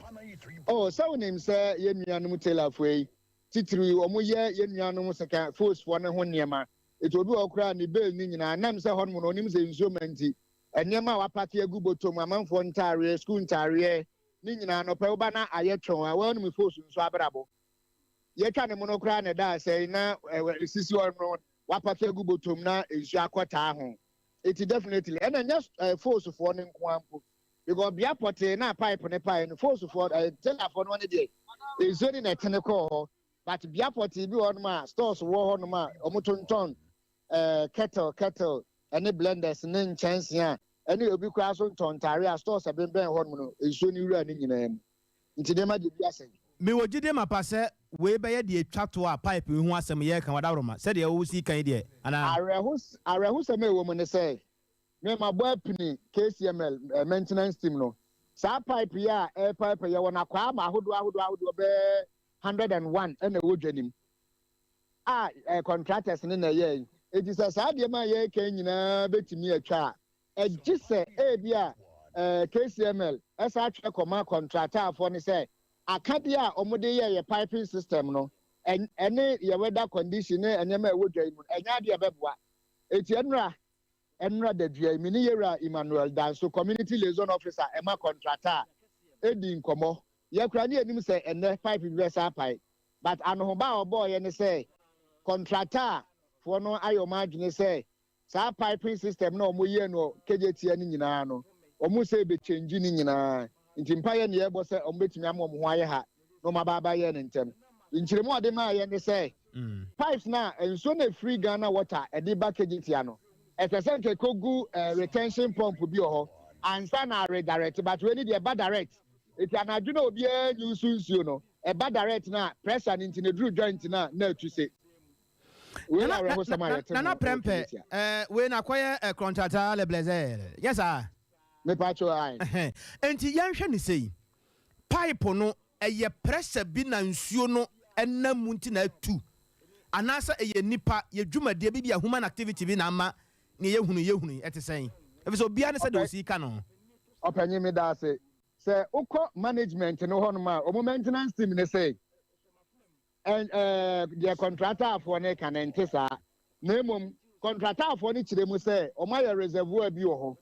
Oh, sɛ wonim sɛ yɛn nuanom tailorfoɔ yi, titiriw yi, wɔyɛ yɛn nuanom seka foosfoɔ no ho nneɛma. Enti obi wɔ hɔ koraa a, ne bale no nyinaa, ɛnam sɛ hɔnom no ɔnim sɛ nsuo ma nti, nneɛma a wapake agu bɔtɔ mu, amanfoɔ ntaareɛ, sukuu ntaareɛ, ne nyinaa, anɔpa yi woba na ayɛ twɔn a, woanim foos nso abrabɔ. Yɛtwa ne mono koraa na ɛda asɛe na ɛsisi hɔ no, wapake agu bɔtɔ mu na nsuo akɔtaa ho. Enti definitely, ɛna ɛnyɛ foosfoɔ no nko ara mpo, because bea pɔtee na pipe no pae no, foosfoɔ, tailorfoɔ no wɔn deɛ, nsuo no na ɛtene kɔɔ hɔ. But bea pɔtee bi wɔ hɔnom a stores wɔ hɔnom a wɔtontɔn eh, kettle kettle ne blenders ne nkyɛnsee a ɛne obi koraa so ntɔn ntaare a stores a ɛbɛnbɛn hɔnom no nsuo no wura ne nyinaa mu. Nti nneɛma deɛ bi asɛe. Mewɔ gyidie mapa sɛ wei bɛyɛ deɛ ɛtwa toɔ a pipe yi ho asɛm yɛreka wadaworoma sɛdeɛ wosi kan yi deɛ anaa? Awerɛho awerɛhosɛm a ɛwɔ mu ne sɛ me mabɔ apini KCML maintenance team no saa pipe yi a ɛrepaepae yɛwɔ no akwaa ma ahodoɔ ahodoɔ ahodoɔ bɛyɛ 101 na ɛwɔ dwa no mu a eh, contractors no na ɛyɛe. Enti sɛ saa nneɛma a yɛreka yi nyinaa bɛtumi atwa a, ɛgye sɛ ebi a eh, KCML ɛsan atwerɛ kɔma kɔntrataafoɔ no sɛ akadeɛ a wɔde yɛ yɛ piping system no ɛne yɛ weather condition ne nneɛma a ɛwɔ dwa yi mu no, ɛnyɛ adeɛ a ɛbɛboa. Enti ɛnora ɛnora dadua yi, me ne Yɛwura Emmanuel Danso, Community Liaison Officer ɛma kɔntrataa, ɛdi nkɔmmɔ. Yɛ koraa ne yɛnim sɛ ɛnnɛ pipe bi bɛsa apae, but anohoba a ɔbɔɔyɛ ne sɛ kɔntrataa foɔ no ayɛ wɔn adwene sɛ saa piping system no a wɔn yɛɛ no Kejetia no nyinaa no, wɔn sɛ ɛbɛ change ne nyinaa. Nti mpaeɛ ne yɛbɔ sɛ wɔn bɛtumi ama wɔn ho ayɛ ha na wɔn aba abayɛ no ntɛm. Nkyerɛmu a ɔde maaeɛ ne sɛ pipes no a nsuo no ɛfiri Ghana Water ɛde ba Kejetia no, ɛsɛ sɛ nka ɛkɔgu retention pump bi wɔ hɔ ansa na redirect, but wei ne deɛ ɛba direct. Enti anadwo na obiara nyi nso nsuo no, ɛba direct no a, pressure no nti no ɛduru joint no a na atu se. Wei yɛ awerɛhosɛm a yɛte ho Nana wɔ Prɛmpɛ, Tunisia. eh, wei na akɔyɛ eh, Krɔntrata le Blazer, nyɛ saa? Mepakyɛw ae. Ɛhɛn. Enti yɛnhwɛ no sei, pipe no, ɛyɛ pressure bi na nsuo no nam mu nti na atu? Anaasɛ ɛyɛ nnipa, yɛ dwumadie bi, bi a human activity bi na ama nea yɛhunu yi yɛhunu yi? Ɛte sɛn? Ɛfiri sɛ obiara ne sɛdeɛ ɔsi ka no. Ɔpanyin medaase. Sɛ wokɔ management no hɔnom a, wɔn maintenance team no se, Ɛn, ɛɛ, deɛ kɔntrataafoɔ no reka no, ɛnte saa. Na mmom, kɔntrataafoɔ no kyerɛ mu sɛ wɔayɛ reservoir bi wɔ hɔ.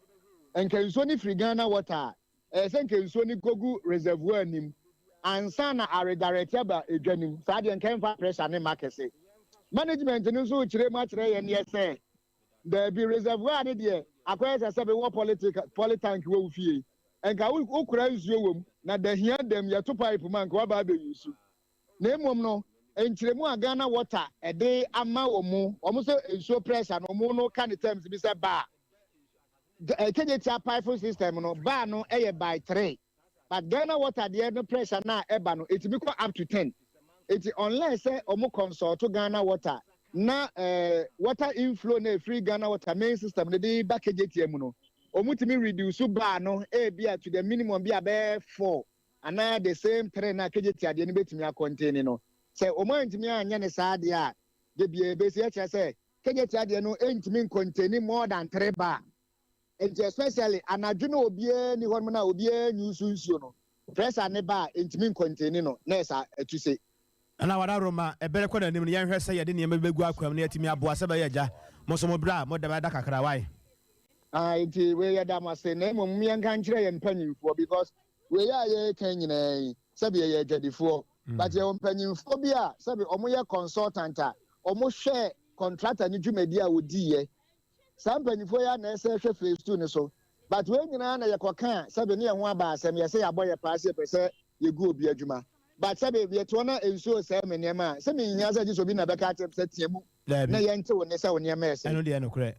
Nka nsuo no firi Ghana Water a, ɛyɛ sɛ nka nsuo no kɔgu reservoir no mu ansa na aredirect aba edwa no mu. Saa deɛ nka ɛmfa pressure no mma kɛse. Management no nso rekyerɛ mu akyerɛ yɛn deɛ sɛ, daabi, reservoir no deɛ, akɔyɛ sɛ sɛbe wowɔ polytank, polytank wɔ wo fie. Nka wo, wokora nsuo wɔ mu, na da hia da mu yɛto pipe mu a, nka woaba abɛ use. Na mmom no, nkyerɛmu a Ghana Water de ama wɔn, wɔn sɛ nsuo pressure no, wɔn no ka ne terms bi sɛ bar. Kejetia piping system no, bar no yɛ by 3. But Ghana Water deɛ no pressure no a ɛba no, ɛtumi kɔ up to 10. Enti unless sɛ wɔn consult Ghana Water na eh, water inflow no a ɛfiri Ghana Water main system no de ba Kejetia mu no, wɔtumi reduce bar no ebia to the minimum bi a bɛyɛ 4. Anaa the same tren a Kejetia deɛ no bɛtumi akɔntene no. Sɛ wɔn antumi anyɛ no saa deɛ a, da biara ɛbɛsi. Ɛkyerɛ sɛ Kejetia deɛ no ntumi nkontene more than tre bar. Nti especially anadwo no obiara nni hɔnom no a obiara nuse nsuo no, pressure no ba a ɛntumi nkontene no na ɛsa atu se. Nana Wada Roma, Ɛbere kɔ n'anim no, yɛnhwɛ sɛ yɛde nneɛma bi bɛgu akwan mu na yɛatumi aboa sɛ ɛbɛyɛ agya. Mo nso mo berɛ a moda bɛda kakra, wai? Ah, nti wei yɛda mo ase na mmom yɛnka nkyerɛ yɛn mpanyinfoɔ because wei a yɛreka nyinaa yi sɛbi yɛyɛ adwadifoɔ but yɛwɔ mpanyinfoɔ bi a sɛbi wɔn yɛ consultant a wɔn hwɛ contractor ne dwumadi a wɔdiiɛ. Saa mpanyinfoɔ yi a na ɛsɛ hwɛ phase 2 no so but wei nyinaa na yɛkɔka a sɛbi ne yɛn ho aba asɛm yɛsɛ yɛabɔ yɛ paa sɛ yɛpɛ sɛ yɛgu obi adwuma but sɛbi yɛte hɔ na nsuo sɛe me nneɛma a sɛ menhia sɛ gye sɛ obi na bɛka akyerɛ me sɛ teɛ mu Daabi. na yɛnte wo nne sɛ wo nneɛma ɛsɛe. Ɛno deɛ nokorɛ.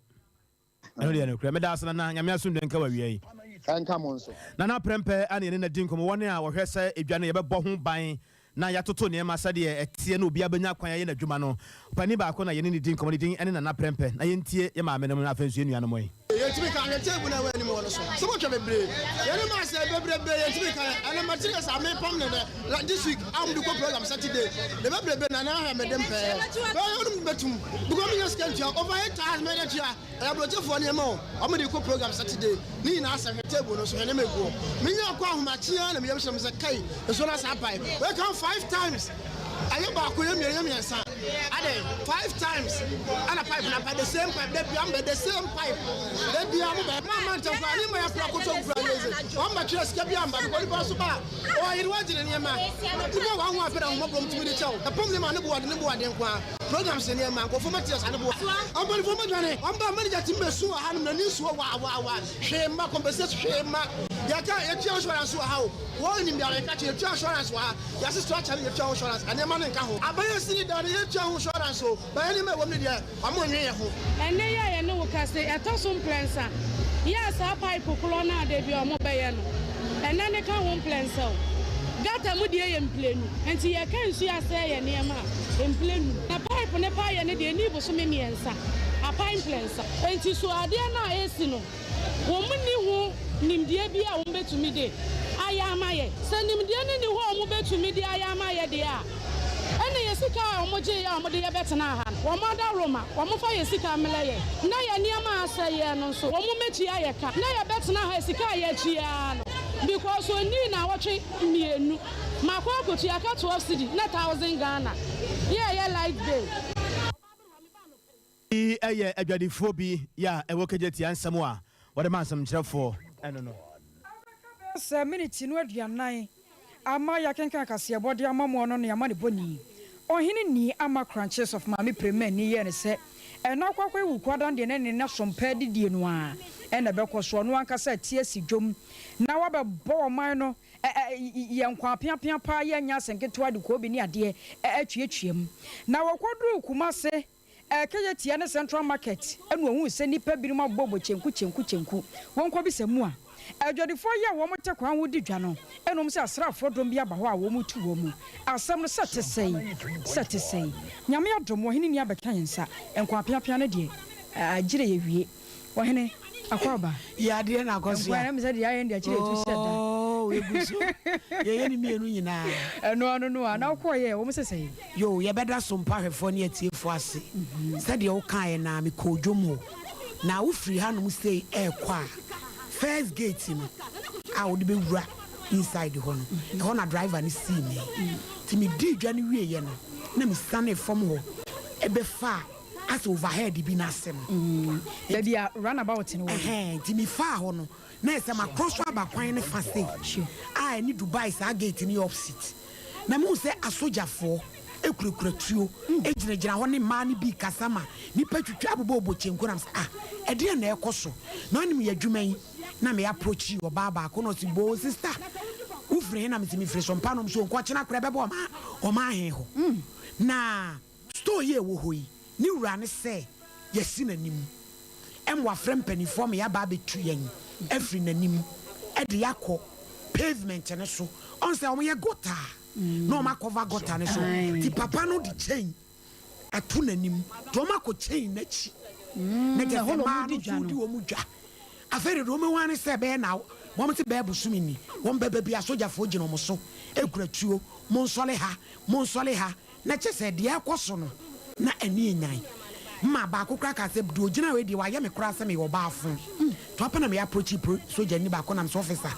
Ɛno deɛ nokorɛ. Meda ase Nana, Nyame asomdwoe nka wo awia yi. Ɛnka mo nso. Nana Prɛmpɛ a na yɛne no adi nkɔmmɔ, wɔn a wɔhwɛ sɛ edwa no yɛbɛbɔ ho ban na yɛatoto nneɛma sɛdeɛ ɛteɛ na obiara bɛnya kwan ayɛ n'adwuma no, ɔpanin baako na yɛne no di nkɔmmɔ, ne din ne Nana Prɛmpɛ. Na yɛntie yɛn maamenom na afei nso yɛn nuanom yi. Yɛntumi nka hwɛ table no a ɛwɔ anim hɔ no so sɛ motwa bebree yɛne maa sɛ bebrebe yɛntumi nka ɛnɛ materials a mepam ne nɛ this week a mede kɔ program Saturday ne bebrebe na na ahwɛ mede mpɛɛ bɛyɛ wonom bɛtum because menya sika ntua over 8,000 mɛde tua ɛyɛ aburokyefoɔ nneɛma o wɔn de kɔ program Saturday ne nyinaa sɛ hwɛ table no so hwɛ nneɛma egu hɔ menya kɔ ahomakye ara na meyam hyɛ me sɛ kai nsuo no asa apae wei kan five times ɛyɛ baako yɛ mmienu yɛ mmiɛnsa adɛn five times ɛna pipe na pa the same pipe da bia mbɛ the same pipe da bia mo bɛ ma ma ntɛm koraa ne ma yɛ kora koto nkura yɛ ɛze wɔn bɛ twɛ sika bi amba because nipa so ba ɔyere wɔn gyina nneɛma nipa wɔn ho apɛ na ahomɔborɔ mu tumi de kyɛw ɛpɔm ne ma ne bo ɔde ne bo ɔde nko a Programs nneɛma, nkurɔfoɔ materials ane boa. Ɔmpanimfoɔ mo dwane, ɔmba manager tumi bɛ su wɔ ha nom, n'ani nsuo waa waa waa, hwee mma, compensate hwee mma. Yɛka yɛtua insurance wɔ ha o, wɔn nim deɛ yɛka kyerɛ, yɛtua insurance wɔ ha, yɛase structure no yɛtua ho insurance, nneɛma no nka ho. Aban asi ne dan no yɛtua ho insurance o, but nneɛma ɛwɔ mu no deɛ ɔmo nnwen yɛ ho. Ɛnnɛ yi a yɛne wo kasa yi, ɛtɔ so mprɛnsa yi a saa pipe korɔ no a da biara wɔbɛyɛ no, ɛnnɛ no ka ho mprɛnsa o. Gutter mu deɛ yɛ mprenu, nti yɛka nsuo asɛe yɛn nneɛma a, mprenu. Na pipe no paeɛ no deɛ, ɛnnii bosome mmiɛnsa, apae mprɛnsa. Nti so adeɛ no a ɛresi no, Wɔnni ho nimdeɛ bi a wɔbɛtumi de ayɛ ama yɛn. Sɛ nimdeɛ no nni hɔ a wɔbɛtumi de ayɛ ama yɛn deɛ a, ɛnna yɛn sika a wɔgyeeɛ a wɔde yɛn bɛtenaa ha no, wɔn adaworoma, wɔmfa yɛn sika mmrɛ yɛn, na yɛn nneɛma a asɛeɛ no nso, wɔmmɛtua yɛn ka, na yɛbɛtena ha sika a yɛatua ara no, because ɔnnii nnawɔtwe mmienu, makɔ akɔtua ka 12 cedi na thousand Ghana, yɛ ɛyɛ light bill. Yi yɛ adwadifoɔ bi yɛ a ɛwɔ Kejetia nsɛm a wɔde ma nsɛmkyerɛfoɔ no no. Abɛka bɛyɛ sɛ miniti no 40 ama yɛakenkan kaseɛbɔ de ama mo ɔno ne amanebɔni Ɔhene Nii Ama Korankye Sɔfo Maame Premah ani yɛɛ no sɛ ɛna akɔ akɔyɛ Wukuadan deɛ na ne nna som pɛ adidie no ara na ɛbɛkɔ so ɔno ankasa ati asi dwom na wabɛbɔ ɔman no yɛ nkwa apeapea paa yɛ nyɛ asɛnketewa de koobi ne adeɛ atuatua mu na wɔkɔduruu Kumase Kejetia ne Central Market na ohuu sɛ nnipa binom abobɔbobɔ kyenku kyenku kyenku. Wɔnkɔbisa mu a, adwadifoɔ yi a wɔte kwan ho di dwa no nom sɛ asraafoɔ dɔm bi aba hɔ a wɔretu wɔn mu. Asɛm no sɛ te sɛn? Sɛ te sɛn? Nyame adom, ɔhene nni abɛka yɛn nsa. Nkwa apeapea no deɛ, agyere yɛwie. Ɔhene. Akwaaba. Yɛ adeɛ na akɔ so a. Nkwa na sɛ deɛ ayɛ deɛ akyerɛ etu hyɛ da. Oo egu so. Yɛyɛ ne mmienu nyinaa. Ɛno ano no a na wokɔɔ yɛ wɔn sɛ sɛn. Yoo yɛbɛda so mpa hwɛfoɔ ne atiefoɔ ase. Sɛdeɛ wokaeɛ no ara mekɔɔ dwom hɔ. Na wofiri hanom sei ɛrekɔ a first gate no a wode bɛwura inside hɔ no ɛhɔ na driver no sii me. Nti medii dwa no wieeɛ no na mesianee fam hɔ bɛfaa asɛ overhead bi no ase no. Baabi a runabout no wɔ no. Ɛhɛn, nti mefaa hɔ no, na ayɛ sɛ makorɔ so aba kwan no fa sei a ɛne Dubai saa gate no yɛ opposite. Na mehu sɛ asogyafoɔ kurakura tuo gyinagyina hɔ ne mmaa no bi rekasa ma nnipa twitwa abobɔbobɔ kyenku na mesɛ ah, ɛdeɛn na ɛrekɔ so? Na wonim yɛ adwuma yi, na me approachi ɔbaa baako na ɔse boo sister, wofiri he? Na mese mefiri Sompa nom so nkɔkyena koraa ɛbɛbɔ ɔman he hɔ. Na Store yi a ɛwɔ hɔ yi, ne wura ne sɛ yɛasi n'anim ma wafrɛ mpanimfoɔ ma yɛaba abɛtu yɛn afiri n'anim de yɛn akɔ pavement no so. Ɔn sɛ wɔyɛ gutter a, na wɔn akɔva gutter no so. Nti papa no de chain ato n'anim, nti wɔn akɔ chain n'akyi. Na kyerɛ sɛ mmaa no nso di wɔn dwa. Afei de deɛ wɔn ahu ara ne sɛ ɛbɛyɛ na wɔn se bɛyɛ bosome ni, wɔn bɛba bi a sogyafoɔ gyina wɔn so kura tuo, monsɔre ha, monsɔre ha. Na kyerɛ sɛ deɛ ɛrekɔ so no, na ani nnyan. Mma baako koraa kaa sɛ, Deɛ ɔgyina hɔ yi deɛ, wayɛ me koraa sɛ meyɛ ɔbaa fo. Nti ɔpɛ na me approachi pro sogyani baako nam sɛ, Officer,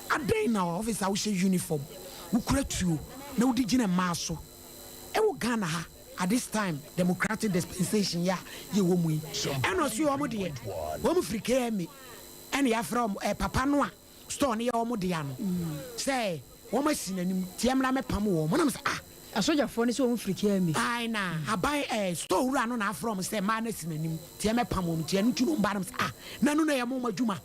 adɛn na officer wohyɛ uniform, wokura tuo na wode gyina mmaa so wɔ Ghana ha at this time, democratic dispensation yi a yɛwɔ mu yi? Ɛna ɔse wɔn deɛ, wɔn firi KMA ɛna yɛafrɛ wɔn, eh, papa no a store no yɛ wɔn dea no sɛ wɔn asi n'anim nti ɛmmra mɛpam wɔn na mesɛ ah. Asogyafoɔ no sɛ wɔn firi KMA. Ae na aban eh, store wura no na afrɛ wɔn sɛ mmaa no asi n'anim nti ɛmɛpam wɔn nti ɛno nti na wɔn ba na mesɛ ah na ɛno na ɛyɛ mo adwuma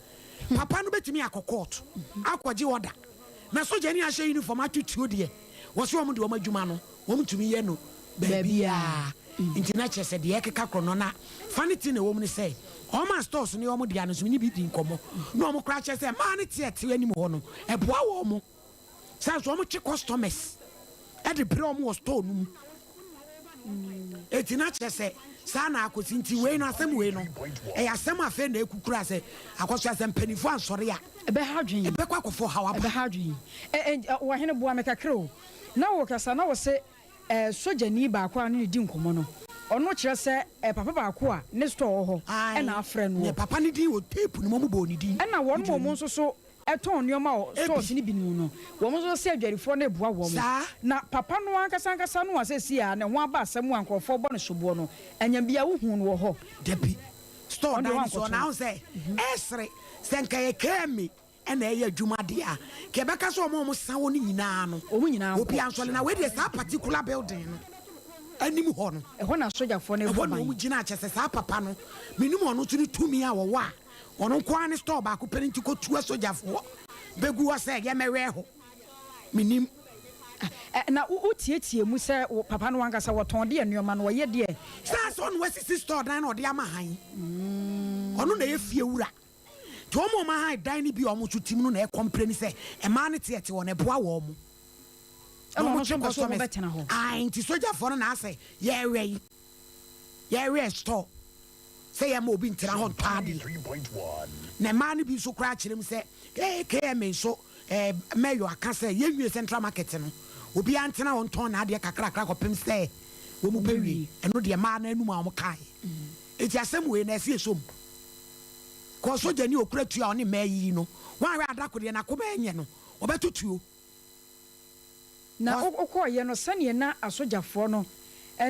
papa no bɛtumi akɔ court akɔgye order na sogyani ahyɛ uniform ato tuo deɛ wɔsɛ wɔn de wɔn adwuma no Wɔn tumi yɛ no baabiara nti na kyerɛ sɛ deɛ ɛkeka korɔ no na funny thing a ɛwɔ mu ne sɛ wɔn a stores no yɛ wɔn dea no nso me ne bi di nkɔmmɔ na wɔn koraa kyerɛ sɛ mmaa no te ɛte anim hɔ no ɛboa wɔn sɛ nso wɔn twe customers ɛde brɛ wɔn wɔ store no mu eti na kyerɛ sɛ saa na akɔsi nti wei no asɛm wei no ɛyɛ asɛm afei na ekukura sɛ akɔso asɛ mpanimfoɔ ansɔre a ɛbɛha adwene ɛbɛkɔ akɔfo haw aba ɛbɛha adwene ɛ ɛ wɔhene boa me kakra o. Na wɔkasa na wɔse eh sogyani baako a ɔne no di nkɔmmɔ no, ɔno kyerɛ sɛ eh papa baako a ne store wɔ hɔ Ae, na afrɛ ne noɔ. papa no din wɔ tape no mu, wɔbɔɔ ne din. Ɛna wɔn a wɔn nso so tɔn nneɛma wɔ stores no binom no, wɔn nso se adwadifoɔ no reboa wɔn. Saa. Na papa no ankasa ankasa no a seesei a ne ho aba asɛm a nkurɔfoɔ bɔ no soboɔ no, anyam biara wohuu no wɔ hɔ. Dabi, store Ɔno deɛ dan no so, wankɔtɔn. na wohu sɛ ɛresere, sɛ nka ɛyɛ KMA na ɛyɛ adwuma deɛ a, nka yɛbɛka sɛ wɔn a wɔsa hɔ no nyinaa no, Wɔn nyinaa nkɔ. obiara nsɔre. Na wei deɛ saa particular building no anim hɔ no, Ɛhɔ na asogyafoɔ no ɛhɔ rebɔ na ban. wɔgyina. Kyerɛ sɛ saa papa no, menim ɔno nso ne tumi a ɔwɔ a, ɔno nko ara ne store baako pɛ no nti kɔtu asogyafoɔ bɛgu hɔ sɛ yɛmmɛwɛn hɔ. Menim. Ɛ, na wo, wotiatia mu sɛ wo papa no ankasa wɔtɔn deɛ nneɛma no, ɔyɛ deɛ. Saa sɛ ɔno wasisi store dan na ɔde ama han. Ɔno na ɛyɛ fie wura. Nti wɔn a wɔahan dan no bi a wɔn nso tim no na ɛkɔmpleni sɛ mmaa no teɛte wɔn, ɛboa wɔn. Na Ɛna wɔn wɔn nso twe mpɛ sɛ wɔn customers. bɛtena hɔ. Ae, nti sogyafoɔ no na asɛ yɛrewɛn, yɛrewɛn store sɛ yɛmma obi ntena hɔ ntɔ adeɛ. Na mmaa no bi nso koraa kyerɛ mu sɛ eh, KMA nso eh, Mayor aka sɛ yɛnwie Central Market no, obiara ntena hɔ ntɔn n'adeɛ kakrakra kɔpem sɛ wɔn bɛwie. Ɛno deɛ mmaa no anum a wɔkaeɛ. Nti asɛm wei na ɛsɛ yɛsɔ mu. Kɔ sogyani a okura tuo a ɔne mmaa yiyi no, wanhwɛ a da koro deɛ n'akoma ɛnyɛ no, ɔbɛto tuo. Na wokɔeɛ no, sɛdeɛ na asogyafoɔ no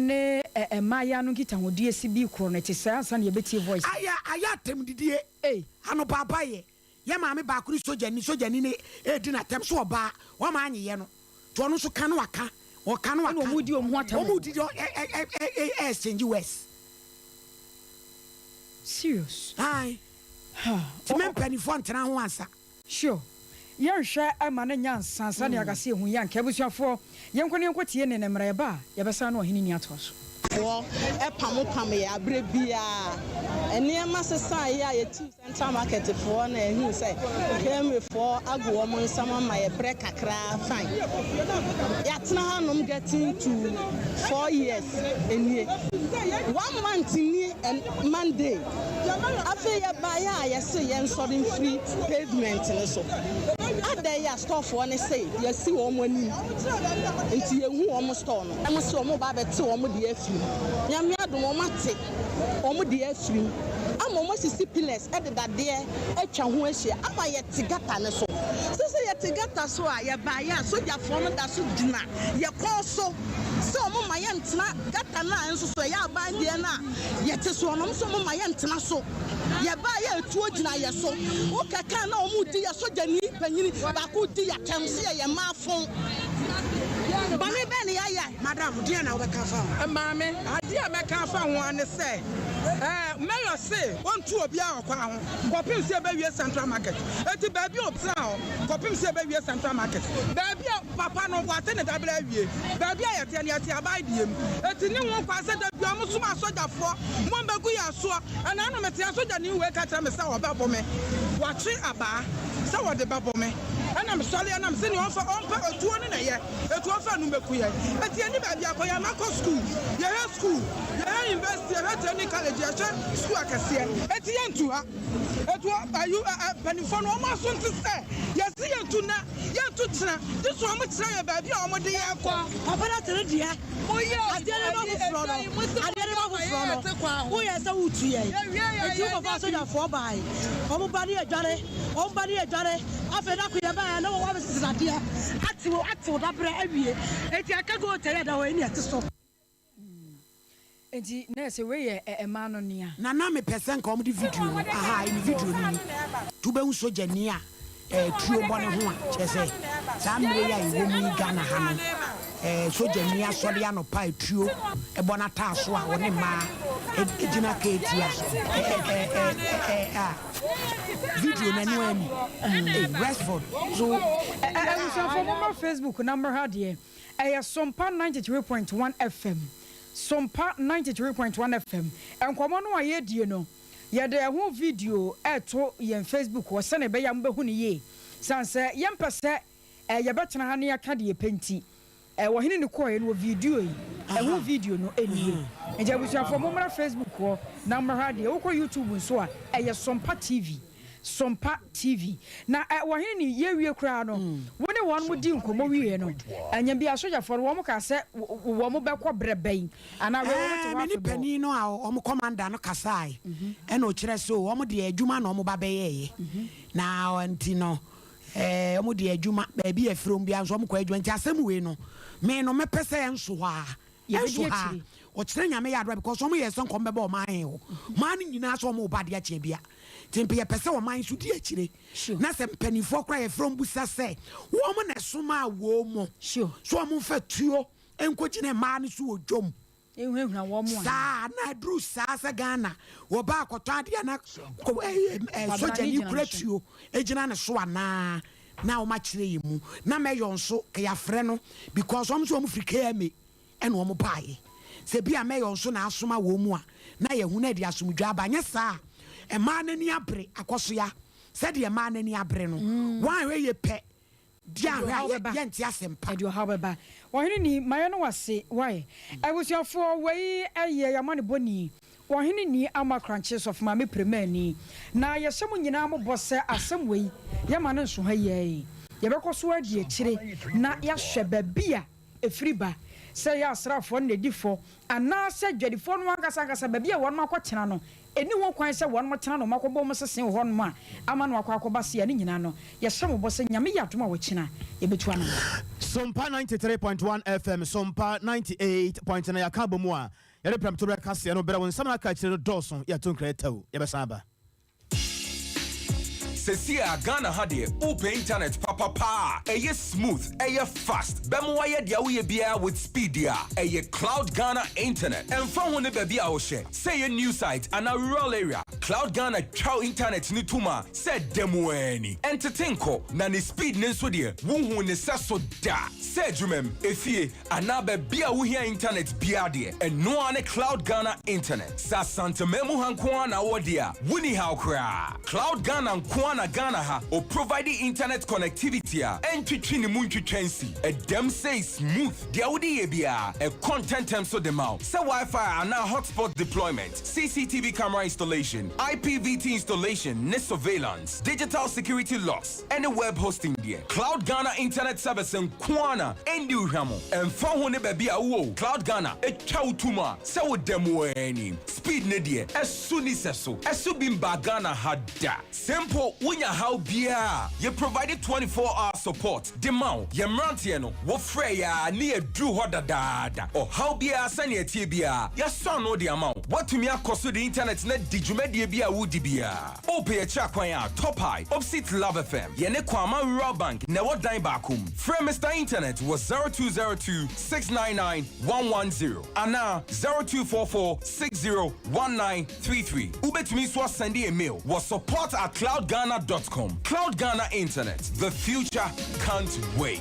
ne mmaayaa no nkitahodie si bi korɔ no, ɛte saa ansa na yɛbɛtie voice no. Ayɛ ayɛ atɛmdidie Ei. Anobaabaeɛ Yɛ maame baako ne sogyani sogyani no redi no atɛm so ɔbaa wama anyeyɛ no nti ɔno nso ka na waka ɔka na waka Ɛna wɔn redi wɔn ho atɛm. Wɔn redi ɛ ɛ ɛ ɛ exchange words. Serious. Ae. Nti me mpaninfoɔ ntena ho ansa. Sure. Yɛnhwɛ ma no nyɛ ansa sɛnea akase ehu yi anka. Abusuafoɔ, yɛnkɔ na yɛnkɔ tie ne ne mmra yɛba a, yɛbɛsan ne ɔhene ni atoa so. Foɔ pamo pam yɛ aberɛ biara. Nneɛma sesaeɛ a yɛtuu Central Market foɔ na yɛhuu sɛ KMA foɔ agu wɔn nsam ama yɛ berɛ kakra fine. Yɛatena hanom getting to 4 years nie. One month nie. Ɛn Monday. Afei yɛbaeɛ a yɛse yɛnsɔre mfiri pavement no so. Adɛn a storefoɔ no se yɛasi wɔn anim nti yɛnhu wɔn store no. Wɔn se wɔn reba abɛte wɔn deɛ afiri mu. Nyame adom wɔn ate wɔn deɛ afiri mu ama wɔn asisi pillars de dadeɛ atwa ho ahyia ama yɛte gutter no so. Sese yɛte gutter so a yɛbaeɛ a sogyafoɔ no da so gyina yɛ kɔn so sɛ wɔn mma yɛntena gutter no a nso so ɛyɛ aban deɛ no a yɛte soɔ no, wɔn nso wɔn mma yɛntena so. Yɛbaeɛ a etuo gyina yɛ so. Wo kɛkɛ a na wɔn redi yɛ sogyani panyini baako redi yɛ atɛm sɛ yɛyɛ mmaa fon. Bɔne bɛn na yɛayɛ? Madam, deɛn na wobɛka afa ho? Maame, adeɛ a mɛka afa ho ara ne sɛ, ɛɛ, Mayor se ɔntu obiara wɔ kwan ho kɔpem sɛ yɛbɛwie Central Market. Enti baabi a ɔtena hɔ kɔpem sɛ yɛbɛwie Central Market. Baabi a papa no wate ne dabere awie. Baabi a yɛteɛ no, yɛte aban deɛ mu. Enti ne ho kwan sɛ da biara wɔsoma asogyafoɔ ma wɔbɛgu yɛn soɔ. Ɛna ano mete asogyani wei ka kyerɛ me sɛ ɔbɛbo me. Watwe abaa sɛ wɔde bɛbo me. Ɛna mesɔreɛ na mese nea ɔmfa ɔmpɛ otuo no na ɛyɛ. Etuo mfa no mmɛku yɛn. Enti yɛnni baabi akɔ. Yɛn mma kɔ sukuu. Yɛhwɛ sukuu. Yɛhwɛ university. Yɛhwɛ training college. Yɛhwɛ sukuu akɛseɛ. Enti yɛntu ha. Etuo ayi ɛ ɛ mpanimfoɔ no wɔn aso nte sɛ yɛse yɛntu nnɛ. Yɛntu kyena. Gye sɛ wɔkyerɛ yɛn baabi a wɔde yɛn rekɔ. Papa no ate ne deɛ. Adeɛ no ba foforɔ no, adeɛ no ba foforɔ no, woyɛ sɛ woretu yɛn. Enti wokɔfaa sogyafoɔ bae. Wɔn ba ne yɛdwane, wɔn ba ne yɛdwane. Afei da koro yɛbaeɛ na wɔabɛsesa dadeɛ atew atew daberɛ awie. Enti aka gold a ɛda hɔ yi ne ɛte so. Enti nurse wei yɛ ɛ ɛmaa no nea. Na na mepɛ sɛ nka wɔde video no, ahaa, ɛne video no ni, nti wobɛhu sogyani a eh, tuo bɔ ne ho a, kyerɛ sɛ saa mmerɛ yi a yɛwɔ mu yi Ghana ha no, eh, sogyani asɔre anɔpa a tuo bɔ n'ataaso a ɔne mmaa gyina keeti a, eh, eh, eh, eh, eh, a, video no ɛno ara ni, eh, Rexford so. Ɛ ɛ abusuafoɔ momma Facebook na mmɛhwɛ adeɛ. Ɛyɛ Sompa 93.1 FM. Sompa 93.1 FM. Nkɔmmɔ no a yɛredie no, yɛde ɛho video reto yɛn Facebook hɔ sɛdeɛ ɛbɛyɛ a mobɛhu no yie. Sane sɛ yɛmpɛ sɛ yɛbɛtena ha na yɛaka deɛ yɛpɛ nti, Ɔhene no kɔeɛ no wɔ video yi, ɛho video no nie. Nti abusuafoɔ mommra Facebook hɔ na mommɛhwɛ adeɛ. Wokɔ YouTube nso a, ɛyɛ Sompa TV. Sompa TV. Na ɛ, ɔhene no yɛ wie koraa no, wo ne wɔn dii nkɔmmɔ wieeɛ no, anyɛ bi a sogyafoɔ no, wɔn kaa sɛ wɔn bɛkɔ berɛ bɛn? Anaa wei wɔn te Ɛɛ, hɔ me ne afebɔɔ? panin no a wɔn commander no kasae, ɛna ɔkyerɛ sɛ o, wɔn deɛ adwuma na wɔn ba bɛyɛeɛ, na nti no, ɛɛ, wɔn deɛ adwuma, baabi a ɛfiri wɔn biara nso wɔn kɔ adwuma, nti asɛm wei no, me no mɛpɛ sɛ ɛnso hɔ ara. Yɛbɛdi Ɛnso ha akyire. ɔkyena Nyame yɛ adom a because ɔmo yɛɛ sɛ nka ɔmo bɛba ɔman he hɔ maa no nyinaa sɛ ɔmo ba adeɛ akye abia nti mpe yɛpɛ sɛ ɔman nso di akyire na sɛ mpaninfoɔ koraa yɛfrɛ ɔmo busa sɛ wɔn na ɛsomaa wɔn sɛ ɔmo mfa tuo nkɔ gyina mmaa no so wɔ dwom Nhunahuna wɔn anaa? Saa na aduru saa sɛ Ghana wɔba akɔtɔ adeɛ a na sogyani kura tuo gyina ne so anaa na wɔn akyerɛ yɛn mu na mɛyɔ nso ka yɛafrɛ no because wɔn nso wɔn firi KMA ɛna wɔn baeɛ. Sɛ bi a Mayor nso na asoma wɔn mu a, na yɛahu na ɛde asomdwoeɛ aba. Anyɛ saa a, mmaa no ani abere akɔsoa. Sɛdeɛ mmaa no ani abere no, wɔanhwɛ yie pɛ, deɛ anhwɛ a, yɛnte asɛmpa. Ɛde ɔhaw bɛba. Ɔhene ni, mayɛ no wase, wai. Abusuafoɔ, wei yɛ y'amanebɔni, Ɔhene ni ama Krankye Sɔfo Maame Premani. Na yɛhyɛ mo nyinaa mo bɔ sɛ asɛm wei, yɛma no nso ha yi ara yi. Yɛbɛkɔ so adi akyire na yɛahwɛ baabi a ɛfiri ba, sɛ ɛyɛ asraafoɔ no na ɛdi fɔ, anaasɛ dwadifoɔ no ankasa ankasa, baabi a wɔnom akɔtena no, ɛnni ho kwan sɛ wɔnom tena na wɔn akɔbɔ wɔn sese wɔ hɔnom a ama no akɔ akɔba sei a, ne nyinaa no, yɛhyɛ mo bɔ sɛ Nyame yɛ adom a ɔkyena yɛbɛtu anamɔn. Sompa 93.1 FM, Sompa 98.9 Yɛaka abɔ mu a, yɛde prɛmtoberɛ kaseɛ no brɛ wo. Nsɛm a aka akyire no dɔɔso, yɛto nkra tɛw, yɛbɛsan aba. Sesie a Ghana ha deɛ wopɛ internet papa paa a ɛyɛ smooth, ɛyɛ fast, bɛma wayɛ deɛ woyɛ biara with speed deɛ a, ɛyɛ Cloud Ghana Internet. Ɛmfa ho ne baabi a wohyɛ, sɛ ɛyɛ new site anaa rural area, Cloud. Cloud Ghana twa wo internet no tom a, sɛ da mu ara ni. Ɛntete nkɔ, na ne speed no nso deɛ, wonhuu ne sɛso da. Sɛ adwumam, efie, anaa baabi a wohia internet biara deɛ, ɛno ara ne Cloud Ghana Internet. Sɛ Asanteman mu ha nko ara na wowɔ deɛ a, wonni haw koraa. Cloud Ghana nko ara na Ghana ha ɔprovide internet connectivity a ɛntwetwe ne mu ntwitwa nsi. Ɛdam sei smooth. Deɛ wode yɛ biara, ɛkɔ ntɛntɛm so de ma wo. Sɛ Wi-Fi anaa hotspot deployment, CCTV camera installation, IPVT installation ne surveillance, digital security locks, ɛne web hosting deɛ, Cloud Ghana Internet Service nko ara na ɛndi wo hwammɔ. Ɛmfa ho ne baabi a wowɔ o, Cloud Ghana twa wo tom a sɛ woda mu ara ni. Speed no deɛ, ɛso nni sɛso. Ɛso bi mbaa Ghana ha da. Sɛ mpo wonya haw biara a, yɛ provide 24 hour support de ma wo. Yɛn mmeranteɛ no, wofrɛ yɛn a ne yɛaduru hɔ dadaada. Ɔhaw biara sɛnea ɛteɛ biara, yɛasɔ ano de ama wo. Woatumi akɔ so de internet no adi dwumadie bi a woredi biara. Wopɛ yɛn akyiri akwan a, Top High, opposite Love FM. Yɛne Kwama Rural Bank na ɛwɔ dan baako mu. Frɛ Mister Internet wɔ 0202 699 110 anaa 0244 60 1933. Wobɛtumi nso asɛnde yɛn mail wɔ support at cloudghana dot com. Cloud Ghana Internet, the future can't wait.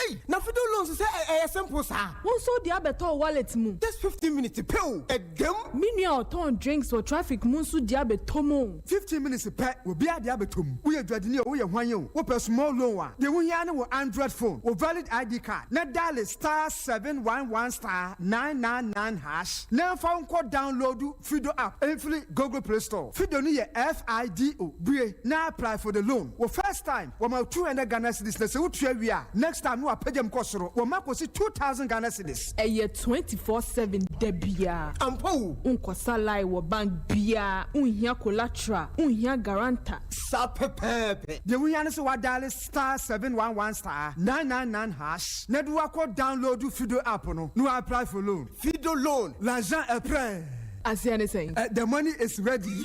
Ei na fido loans sɛ ɛyɛ simple saa. Wo nso wode abɛtɔ wo wallet mu. Just 15 minutes pɛ o, ɛdam. Me nua a ɔtɔn drinks wɔ traffic mu nso de abɛtɔ mu o. 15 minutes pɛ, obiara de abɛtɔ mu. Woyɛ dwadini o, woyɛ hwan o, wopɛ small loan a, deɛ wohia ne wo Android phone, wo valid ID card, na dial *711 *999 hash na ɛmfa wo nkɔ download Fido app mfiri Google Play Store. Fido no yɛ F-I-D-O. Bue na apply for the loan. Wo first time, wɔma wo 200 Ghana cedis na sɛ wotua wie a, next time no wɔapagya mu kɔ soro, wɔma kɔsi 2,000 Ghana cedis. Ɛyɛ 24/7 da biara. Ampa o! Wonkɔsa line wɔ bank biara, wonhia collateral, wonhia guarantor. Saa pɛpɛɛpɛ. Deɛ wohia ne sɛ woadiale *711 *999 hash na de woakɔ download Fido app no na woapply for loan. Fido loan, l'argent est prêt. Aseɛ ne sɛn? The money is ready.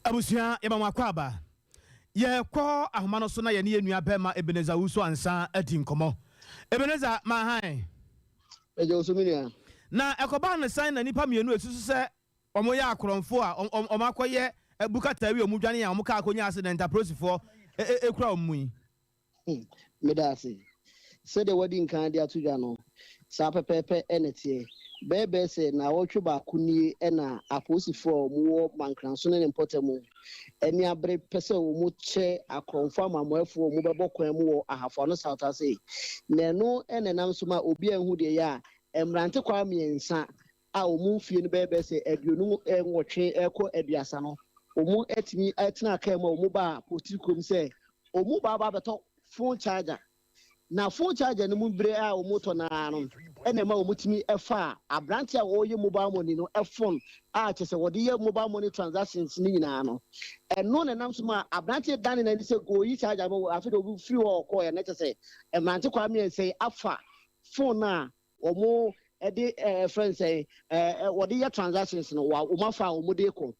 Abusua yɛma mo akwaaba. Yɛkɔ ahoma no so na yɛne yɛn nua bɛɛma Ebenezer Owusu Ansah adi nkɔmmɔ. Ebenezer, ma hann. Megye wo so me nua. Na ɛkɔbaa no sɛn na nnipa mmienu a ɛsusu sɛ wɔyɛ akorɔmfoɔ a wɔakɔyɛ bukatawi a wɔdwane a wɔn kaa kɔnya accident apolisifoɔ kura wɔn mu yi? Meda ase. Sɛdeɛ woadi nkan de ato dwa no, saa pɛpɛɛpɛ na ɛteɛ. Bɛyɛ sɛ nnawɔtwe baako nie na apolisifoɔ a wɔwɔ Mankranso ne ne mpɔtam ani abere pɛ sɛ wɔkyɛ akorɔmfoɔ amammɔeɛfoɔ a wɔbɛbɔ kwan mu wɔ Ahafo Ano South ase. Na ɛno na ɛnam so ma obiara nhu deɛ ɛyɛ a mmerantekwaa mmiɛnsa a wɔn mfie no bɛyɛ bɛyɛ sɛ 28 rekɔ 30 no, wɔatumi atena kaa mu a wɔbaa Potiri kurom sɛ wɔreba aba abɛtɔ phone charger. Na phone charger no mu bere a wɔretɔ no ara no na ɛma wɔtumi faa aberante a ɔreyɛ mobile money no phone a kyerɛ sɛ wɔde yɛ mobile money transactions no nyinaa no. Ɛno na ɛnam so ma aberante dane n'ani sɛ ɔreyi charger no, afei de obi firi hɔ ɔkɔeɛ na kyerɛ sɛ mmerante kwaa mmiɛnsa yi afa phone no a wɔn de ɛɛ frɛ no sɛn ɛɛ wɔde yɛ transactions no wa wɔn afa a wɔn de kɔ.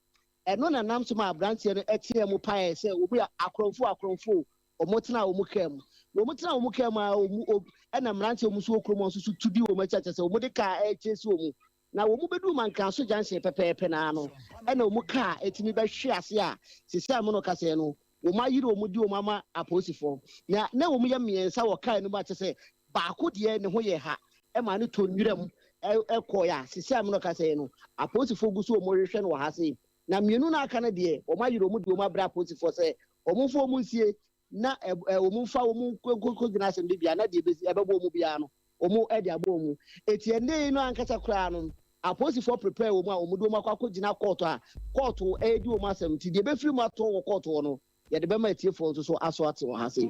Ɛno na nam so ma aberanteɛ no teɛ mu paeɛ sɛ wɔn yɛ akorɔmfo akorɔmfo wɔn tena wɔn kaa mu. Na wɔn tena wɔn kaa mu a wɔn ɛna mmeranteɛ wɔn nso wɔ kurom nso so tu di wɔn akyi akyɛ sɛ wɔn de kaa ɛrekyɛ si wɔn. Na wɔn bɛduru Mankraso junction pɛpɛɛpɛ naa no ɛna wɔn kaa ɛtumi bɛhwe ase a sisi a mo no kaseɛ no wɔn ayere wɔn di wɔn ama apolisifoɔ. Na na wɔn yɛ mmiɛnsa wɔ kaa no mu akyɛ sɛ Baako deɛ ne ho yɛ ha ma no tɔ nwura mu kɔeɛ a, seesei a me ne wo kasa yi no, apolisifoɔ gu so wɔrehwehwɛ no wɔ ha sei. Na mmienu no a aka no deɛ, wɔayere wɔn de wɔn abrɛ apolisifoɔ sɛ wɔmfa wɔn nsie na wɔmfa wɔn nkɔgyina asɛnnibea na deɛ ɛbɛsi ɛbɛbɔ wɔn biara no, wɔde abɔ wɔn. Enti ɛnnɛ yi no ankasa koraa no, apolisifoɔ prepare wɔn a wɔde wɔn akɔ akɔgyina kɔɔto a kɔɔto redi wɔn asɛm. Nti deɛ ɛbɛfiri mu atɔ wɔ kɔɔto hɔ no, Yɛde bɛma atiefoɔ nso so aso ate wɔ ha sei.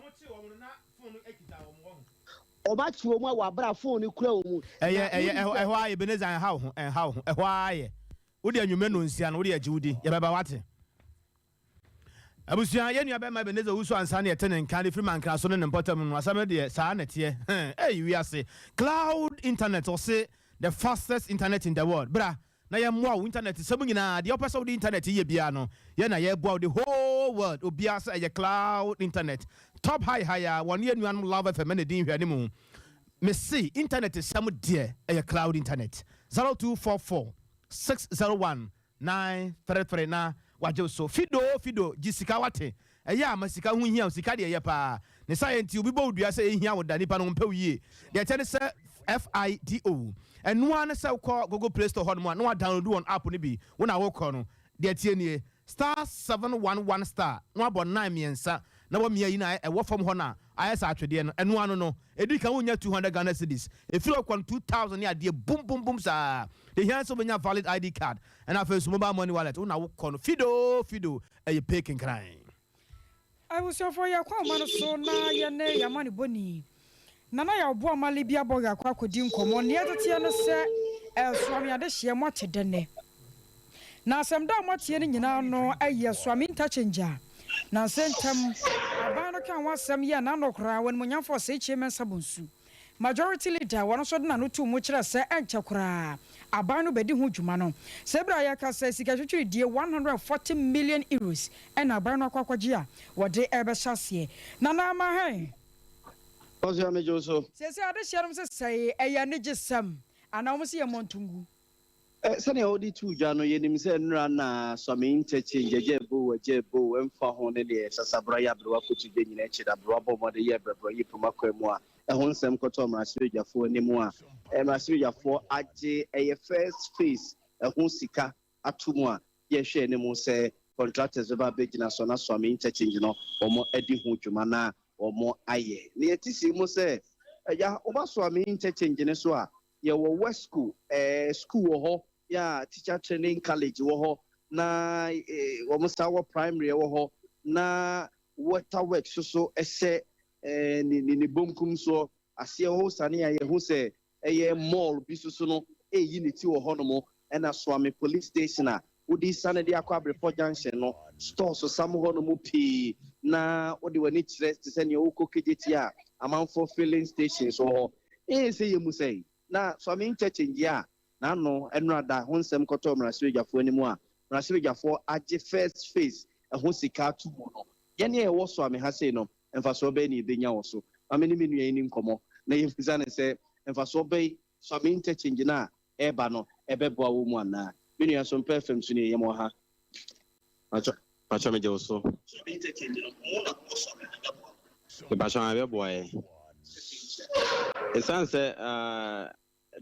Wɔakye wɔn a wɔ abere a phone no kura wɔn mu. Ɛyɛ ɛyɛ ɛhɔ ɛhɔ ara Ebenezer ɛnha wo ho ɛnha wo ho ɛhɔ ara yɛ wode anwummerɛ nonsia no wode agye wo di yɛbɛba wate abusua yɛn nua bɛrima Ebenezer owusu ansa na yɛte ne nka de firi Mankra so ne ne mpɔtam no asɛm no deɛ saa na ɛteɛ hɛn ɛyi wiase cloud internet ɔse the fastest internet in the world bra na yɛmmoa wo internet sɛm nyinaa, deɛ wopɛ sɛ wode internet yɛ biara no, yɛn na yɛboa wo, the whole world, obiara sɛ ɛyɛ cloud internet, top high high a, wɔne yɛn nuanom Love FM na ɛdi nhwɛanimu. Mese internet sɛm deɛ ɛyɛ cloud internet 0244 601 933 na wagye wo so. Fido Fido gye sika wate ɛyɛ a ma sika ho hia wo sika deɛ ɛyɛ paa ne saa yɛ nti obi bɔ wo dua sɛ ɛhia wo da nipa no ɔmpɛ wo yie deɛ ɛkyɛ ne sɛ FIDO ɛno ara ne sɛ wokɔ Google Play Store hɔ nom a na wa download wɔn app no bi wo na wokɔ no deɛ ɛteɛ nie star 711 star na wabɔ 9 mmiɛnsa na wamia yi na ɛwɔ fam hɔ no a Ayɛ sɛ atwedeɛ no, ɛno ano no, ɛdi kan wonya 200 Ghana cedis, ɛfiri hɔ kɔ no 2000 ne adeɛ bum bum bum saa. Deɛ ɛhia ne sɛ wobɛnya valid ID card ɛna afei nso mobile money wallet, wo na wokɔ no fidoo fidoo, ɛyɛ pay kenkran. Abusuafoɔ yɛkɔ ahoma no so na yɛne yɛn amanebɔni Nana Yaw Boamah Libya Borga akɔ akɔdi nkɔmmɔ. Nea ɛteteɛ ne sɛ Suame adehyeɛ moate dɛ nnɛ. Na asɛm da a moateɛ no nyinaa no yɛ Suame Interchange a nansa ntam aban no kaa ho asɛm yɛɛ n'ano koraa wɔ Animuonyamfoɔ Osei Mensah Bonsu, Majority Leader a wɔno nso de n'ano too mu kyerɛɛ sɛ ɛnkyɛ koraa aban no bɛdi ho dwuma no. Sɛ berɛ a yɛreka sɛ sika twitwiridie 140 million euros na aban no akɔ akɔgye a wɔde rebɛhyɛ aseɛ. Nana Amahɛn. Ɔsua megye wo so. Seesei adehyeɛ nom sesɛe ɛyɛ anigyesɛm anaa wɔn se yɛmmɔ nto ngu? Sɛnea wode too dwa no, yenim sɛ nnora na Suame Interchange, Agya-Ebow, Agya-Ebow, ɛmfa ho ne deɛ Sasabra yɛ aberewa kotodwe nyina akyi no, aberewa bɔ mmɔden yɛ brɛbrɛ yi poma kwan mu a ɛho nsɛm kɔtɔɔ mmarahyɛbadwafoɔ anim a mmarahyɛbadwafoɔ agye ɛyɛ first phase ɛho sika ato mu a yɛhwɛ anim sɛ contractors bɛba abɛgyina so na Suame Interchange no wɔn adi ho dwuma na wɔn ayɛ. Na yɛte sii mu sɛ agya woba Suame Interchange no so a Yɛwɔ Wesco eh, school wɔ hɔ, yeah, teacher training college wɔ hɔ, na eh, wɔn san wɔ primary wɔ hɔ, na water works soso hyɛ eh, ne, ne, ne bonkum soɔ. Aseɛ hɔ sane a yɛhu sɛ ɛyɛ mall bi soso no ɛreyi ne ti wɔ hɔnom, ɛna Suame police station a wode sane de akɔ Abrepɔ junction no, stores sam hɔnom pii, na wode w'ani kyerɛ te sɛ nea wokɔ Kejetia a amanfoɔ filling stations wɔ hɔ. Ee sɛ yɛmu sɛn? Na Suame interchange a n'ano nnora da ho nsɛm kɔtɔɔ mmarahyɛbadwafoɔ anim a mmarahyɛbadwafoɔ agye first phase ho sika ato mu no, yɛn a yɛwɔ Suame ha sei no, mfasoɔ bɛn na yɛbɛnya wɔ so? Ma me ne me nua yi nni nkɔmmɔ na yɛmmisa no sɛ mfasoɔ bɛn Suame interchange no a ɛreba no ɛbɛboa wo mu anaa? Me nua so mpɛ fam so nie yɛm wɔ ha. Pacho pacho megye wo so. Mepacho ɛbɛboa yɛ. Ɛsiane sɛ uh,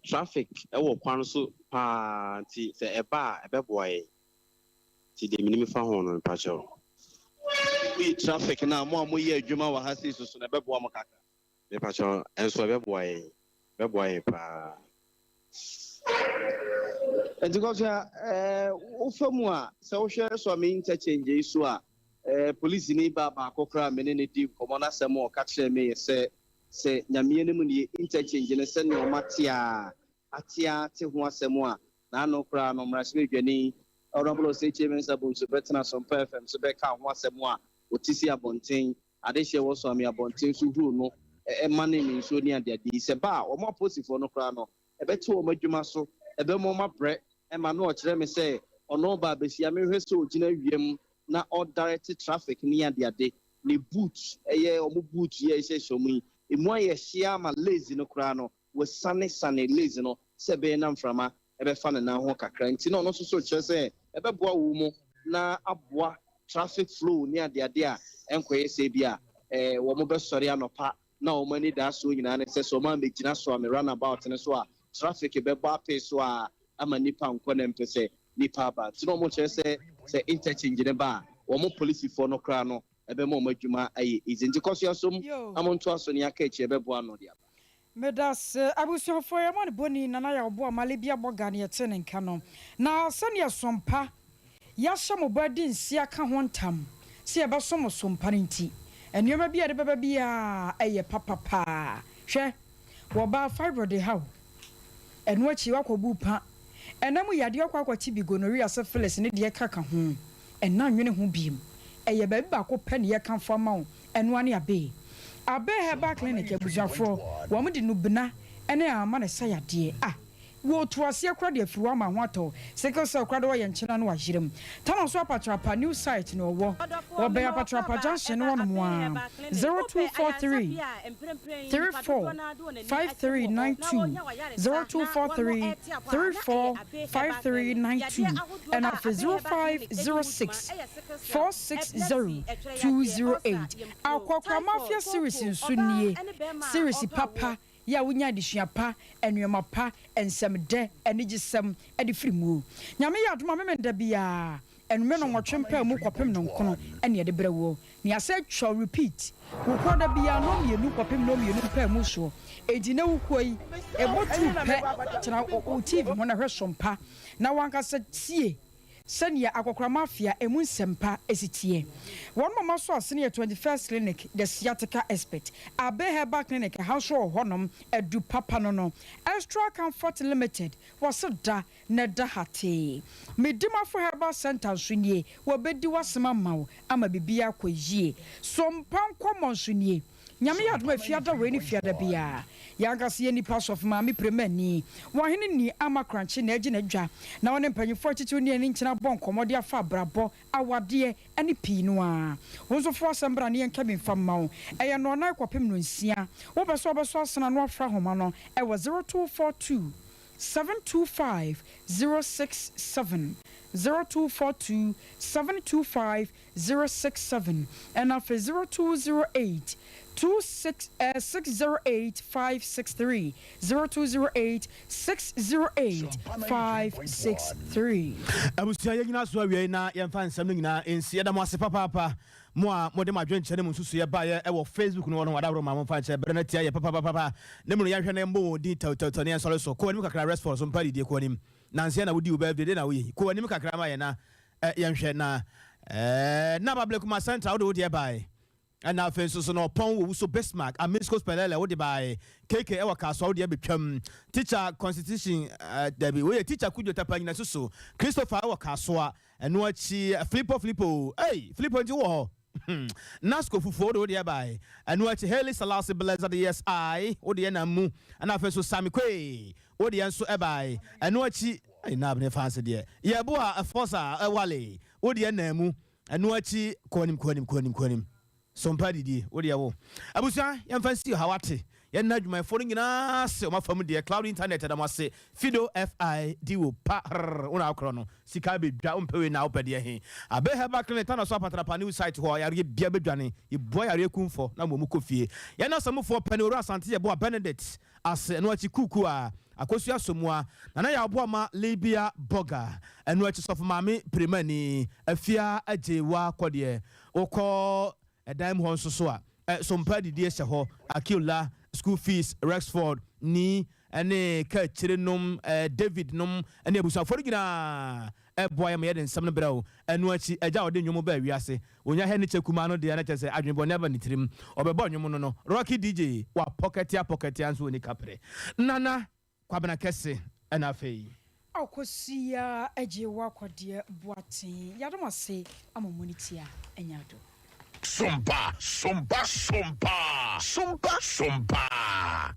traffic ɛwɔ kwan so paa nti sɛ ɛba a ɛbɛboa yɛ. Nti deɛ menim fa ho no mepacho. Wei traffic no a mo a moyɛ adwuma wɔ ha sei so so no ɛbɛboa mo kakra? Mepacho ɛnso ɛbɛboa yɛn. Ɛbɛboa yɛn paa. Nti Kɔsoa, eh, wofa mu a, sɛ wohwɛ Suame interchange yi so a, eh, polisini baa baako koraa a me ne no dii nkɔmmɔ, n'asɛm a ɔka kyerɛɛ me yɛ sɛ, sɛ Nyame anim nie, interchange no sɛnea wɔate a, ate ara te ho asɛm a, n'ano koraa no, mmarahyɛbadwani Honourable Osei Kyei-Mensah Bonsu bɛtena Sompa FM so bɛka ho asɛm a, ɔte si abɔnten Adehyeɛ wɔ Suame abɔnten so huru no mane ne nsuo ne adeade yi. Sɛ ɛba a, wɔn apolisifoɔ no koraa no, ɛbɛte wɔn adwuma so, ɛbɛma wɔn abrɛ. Ɛma na ɔkyerɛ me sɛ ɔno ɔba abɛhyia me hwɛ sɛ ɔgyina wiem na ɔdirect traffic ne adeade. Ne boot, ɛyɛ wɔn boot yi a ɛhyehyɛ wɔn yi, ɛmu ayɛ hye ara ma lace no koraa no, Wɔasianesane lace no sɛ ɛbɛyɛ na mframa bɛfa ne nan ho kakra nti na ɔno nso so kyerɛ sɛ ɛbɛboa wo mu na aboa traffic flow ne adeade a ɛnkɔyɛ sɛ ebia wɔbɛsɔre anɔpa na wɔn anidasoɔ nyinaa ne sɛ sɛ wɔn ammɛgyina Soame runabout no so a traffic bɛbɔ apee so a ama nnipa nkɔ na ɛmpɛ sɛ nnipa aba nti na wɔkyerɛ sɛ sɛ interchange no ba a wɔn polisifoɔ no koraa no ɛbɛma wɔn adwuma ayɛ easy nti kɔ so yɛsom na montoa so nea aka akyi ɛbɛboa ano de aba. Medase abusuafoɔ yɛ mane bɔni Nana Yaw Boa Male bi abɔ ga ne yɛte ne nka no na sɛdeɛ sompa yɛahyɛ mo bɔ adi nse aka ho ntam sɛ yɛbɛsom mo sompa no nti nnoɔma bi a yɛde bɛba biara ɛyɛ papa paa hwɛ wɔbaa fibroid ha o ɛno akyi wakɔ bu pa ɛna mu yadeɛ wakɔ akɔte bi gonorrhea syphilis ne deɛ ɛkaka ho Ɛnna nnwene ho bio. Ɛyɛ baabi baako pɛ na yɛkamfo ama wo, ɛno ara ne Abee. Abee Herbal Clinic abusuafoɔ, wɔn de nubena ne ahama na ɛsa yadeɛ. Ah! Wɔretu aseɛ koraa de afiri hɔ ama ho atɔ. Sickle cell koraa de wɔyɛ nkyena na wɔayerem. Tano nso Apatrapa new site na ɔwɔ. Wɔbɛn Apatrapa junction no hɔnom ara. 0243 34 5392, 0243 34 5392 ɛna afei 0506 460 208. Akɔkora Mafia series nso nie, series papa yɛ a wonya adesua pa, nnoɔma pa, nsɛmdɛ, anigyesɛm de firi mu. Nyame yɛ adom a Memenda biara anwummerɛ nnɔnwɔtwe mpaemu kɔpem nnɔnkono ne yɛde brɛ woɔ. Na yɛasɛ atwa wo repeat wo korɔ da biara nnɔnmienu kɔpem nnɔnmienu mpaemu soɔ. Enti nnɛ wo kuo yi ɛbɔ tuu pɛ tena wo TV ho na hwɛ Sompa na wankasa tie Sɛnea Akɔkora Mafia emu nsɛm pa si teɛ. Wɔn moma so ase no yɛ 21st Clinic, The Sciatica Expert, Abe Herbal Clinic, ɛha nso wɔ hɔnom, Adu Papa no no, Extra Comfort Limited, wɔse da na ɛda hatee. Medimafo Herbal Centre nso nie, wɔbɛdi w'asɛm ama wo ama biribiara akɔ yie. Sompa Nkɔmmɔ nso nie. Nyame yɛ adom a fiada wei ne fiada biara yɛn ankasa yɛn nipa Sɔfo Maame Premani wɔ Ɔhene Nii Ama Krankye na agye n'adwa na ɔne mpanyinfoɔ atitiriw ne ani nkyena abɔ nkɔmmɔ de afa abrabɔ, awadeɛ ne pii no ara. Wo nso fa w'asɛm bra na yɛnka bi mfa mma wo. Ɛyɛ nnɔnnan kɔpem nnɔnsia. Wopɛ sɛ wobɛsɔ asene ano afra ahoma no ɛwɔ 0242 725 067, 0242 725 067 ɛna afei 0208 26 eh, 608 563, 0208 608 563. Abusua yɛnyina so awiei na yɛmfa nsɛm no nyinaa nsi. Yɛda mo ase papaapa mo a mode mo adwenkyerɛ ne mo nsusuiɛ baeɛ wɔ Facebook no hɔ no. Adaworo ma momfa nkyɛ berɛ no atia yɛ papapapapa ne mu no yɛnhwɛ na yɛmmɔ wɔn din tɛwtɛwtɛw na yɛnsɔre so. Kɔ w'anim kakra Restford so mpa adidie kɔ w'anim. Nansa yi na wodii wo birthday deɛ na woyɛ yi? Kɔ w'anim kakra ma yɛn na Eh, yɛnhwɛ na eh, na Bablekuma Central wode wo deɛ bae. Ɛna afei nso so na ɔpɔn wɔ wuso Bismarck, Amisco Spelele wode bae. KK ɛwɔ Kasoa wo deɛ betwam. Teacher Constitution eh, dabi, wei yɛ Teacher Kudwo Tapa Nyina Susu. Christopher ɛwɔ Kasoa. Ɛno akyi eh, Filipo Filipo, ei, Filipo nti wowɔ hɔ? Hmm, Nasco Fufuo wode wo deɛ bae. Ɛno akyi Haile Selassie Blessed yes I, wo deɛ nam mu. Ɛna afei nso Sammy Kwei, wo deɛ nso ɛbae. Ɛno akyi Ei Nab ne fans deɛ yɛbo a Forza Wale wo deɛ nan mu ɛno akyi kɔ anim kɔ anim kɔ anim kɔ anim Sompa didie wo deɛ wo Abusua yɛmfa nsi ɔha wate Yɛn nna adwumayɛfoɔ no nyinaa ase wɔn afa mu deɛ Cloud internet yɛda mo ase Fido FI di wo pa rrr wo na wokorɔ no Sika bɛdwa wompɛ wei na wopɛ deɛ he Abe Herbal Clinic Tano so Apatrapa new site hɔ yareɛ bia bɛdwane Yɛbua yareɛ kumfɔ na mmom kɔ fie Yɛn asamufoɔ pɛ ne Owura Asante Yeboah Benedict ase, ɛno akyi Kuku a Akosua Somoa, Nana Yaw Boama Libya Burger, ɛno akyi Sɔfo Maame Pirimani, Afia Agyei Wa kɔ deɛ wokɔ ɛdan mu hɔ nso so a, Sompa adidie hyɛ hɔ, Akiola, School Fees, Rexford, Nii, ɛne Kaakyire nom, David nom, ɛne abusuafoɔ no nyinaa Ɛboa yɛn ma yɛde nsɛm no brɛ wo. Ɛno akyi, agya a ɔde nnwom baa wiase, onya hɛ ne kyɛ kumaa no deɛ na kyerɛ sɛ adwene bɔne aba ne tirim. Ɔbɛbɔ nnwom no no, Rocky DJ, wapɔkɛte apɔkɛte ara nso ɔnni kaprɛ. Nana Kwabena Kɛse ɛna afei. Akosua agye wo akɔdeɛ Boateng yɛadom ase ama mo ne tia anya ado. Sompa, sompa, sompa, sompa, sompa.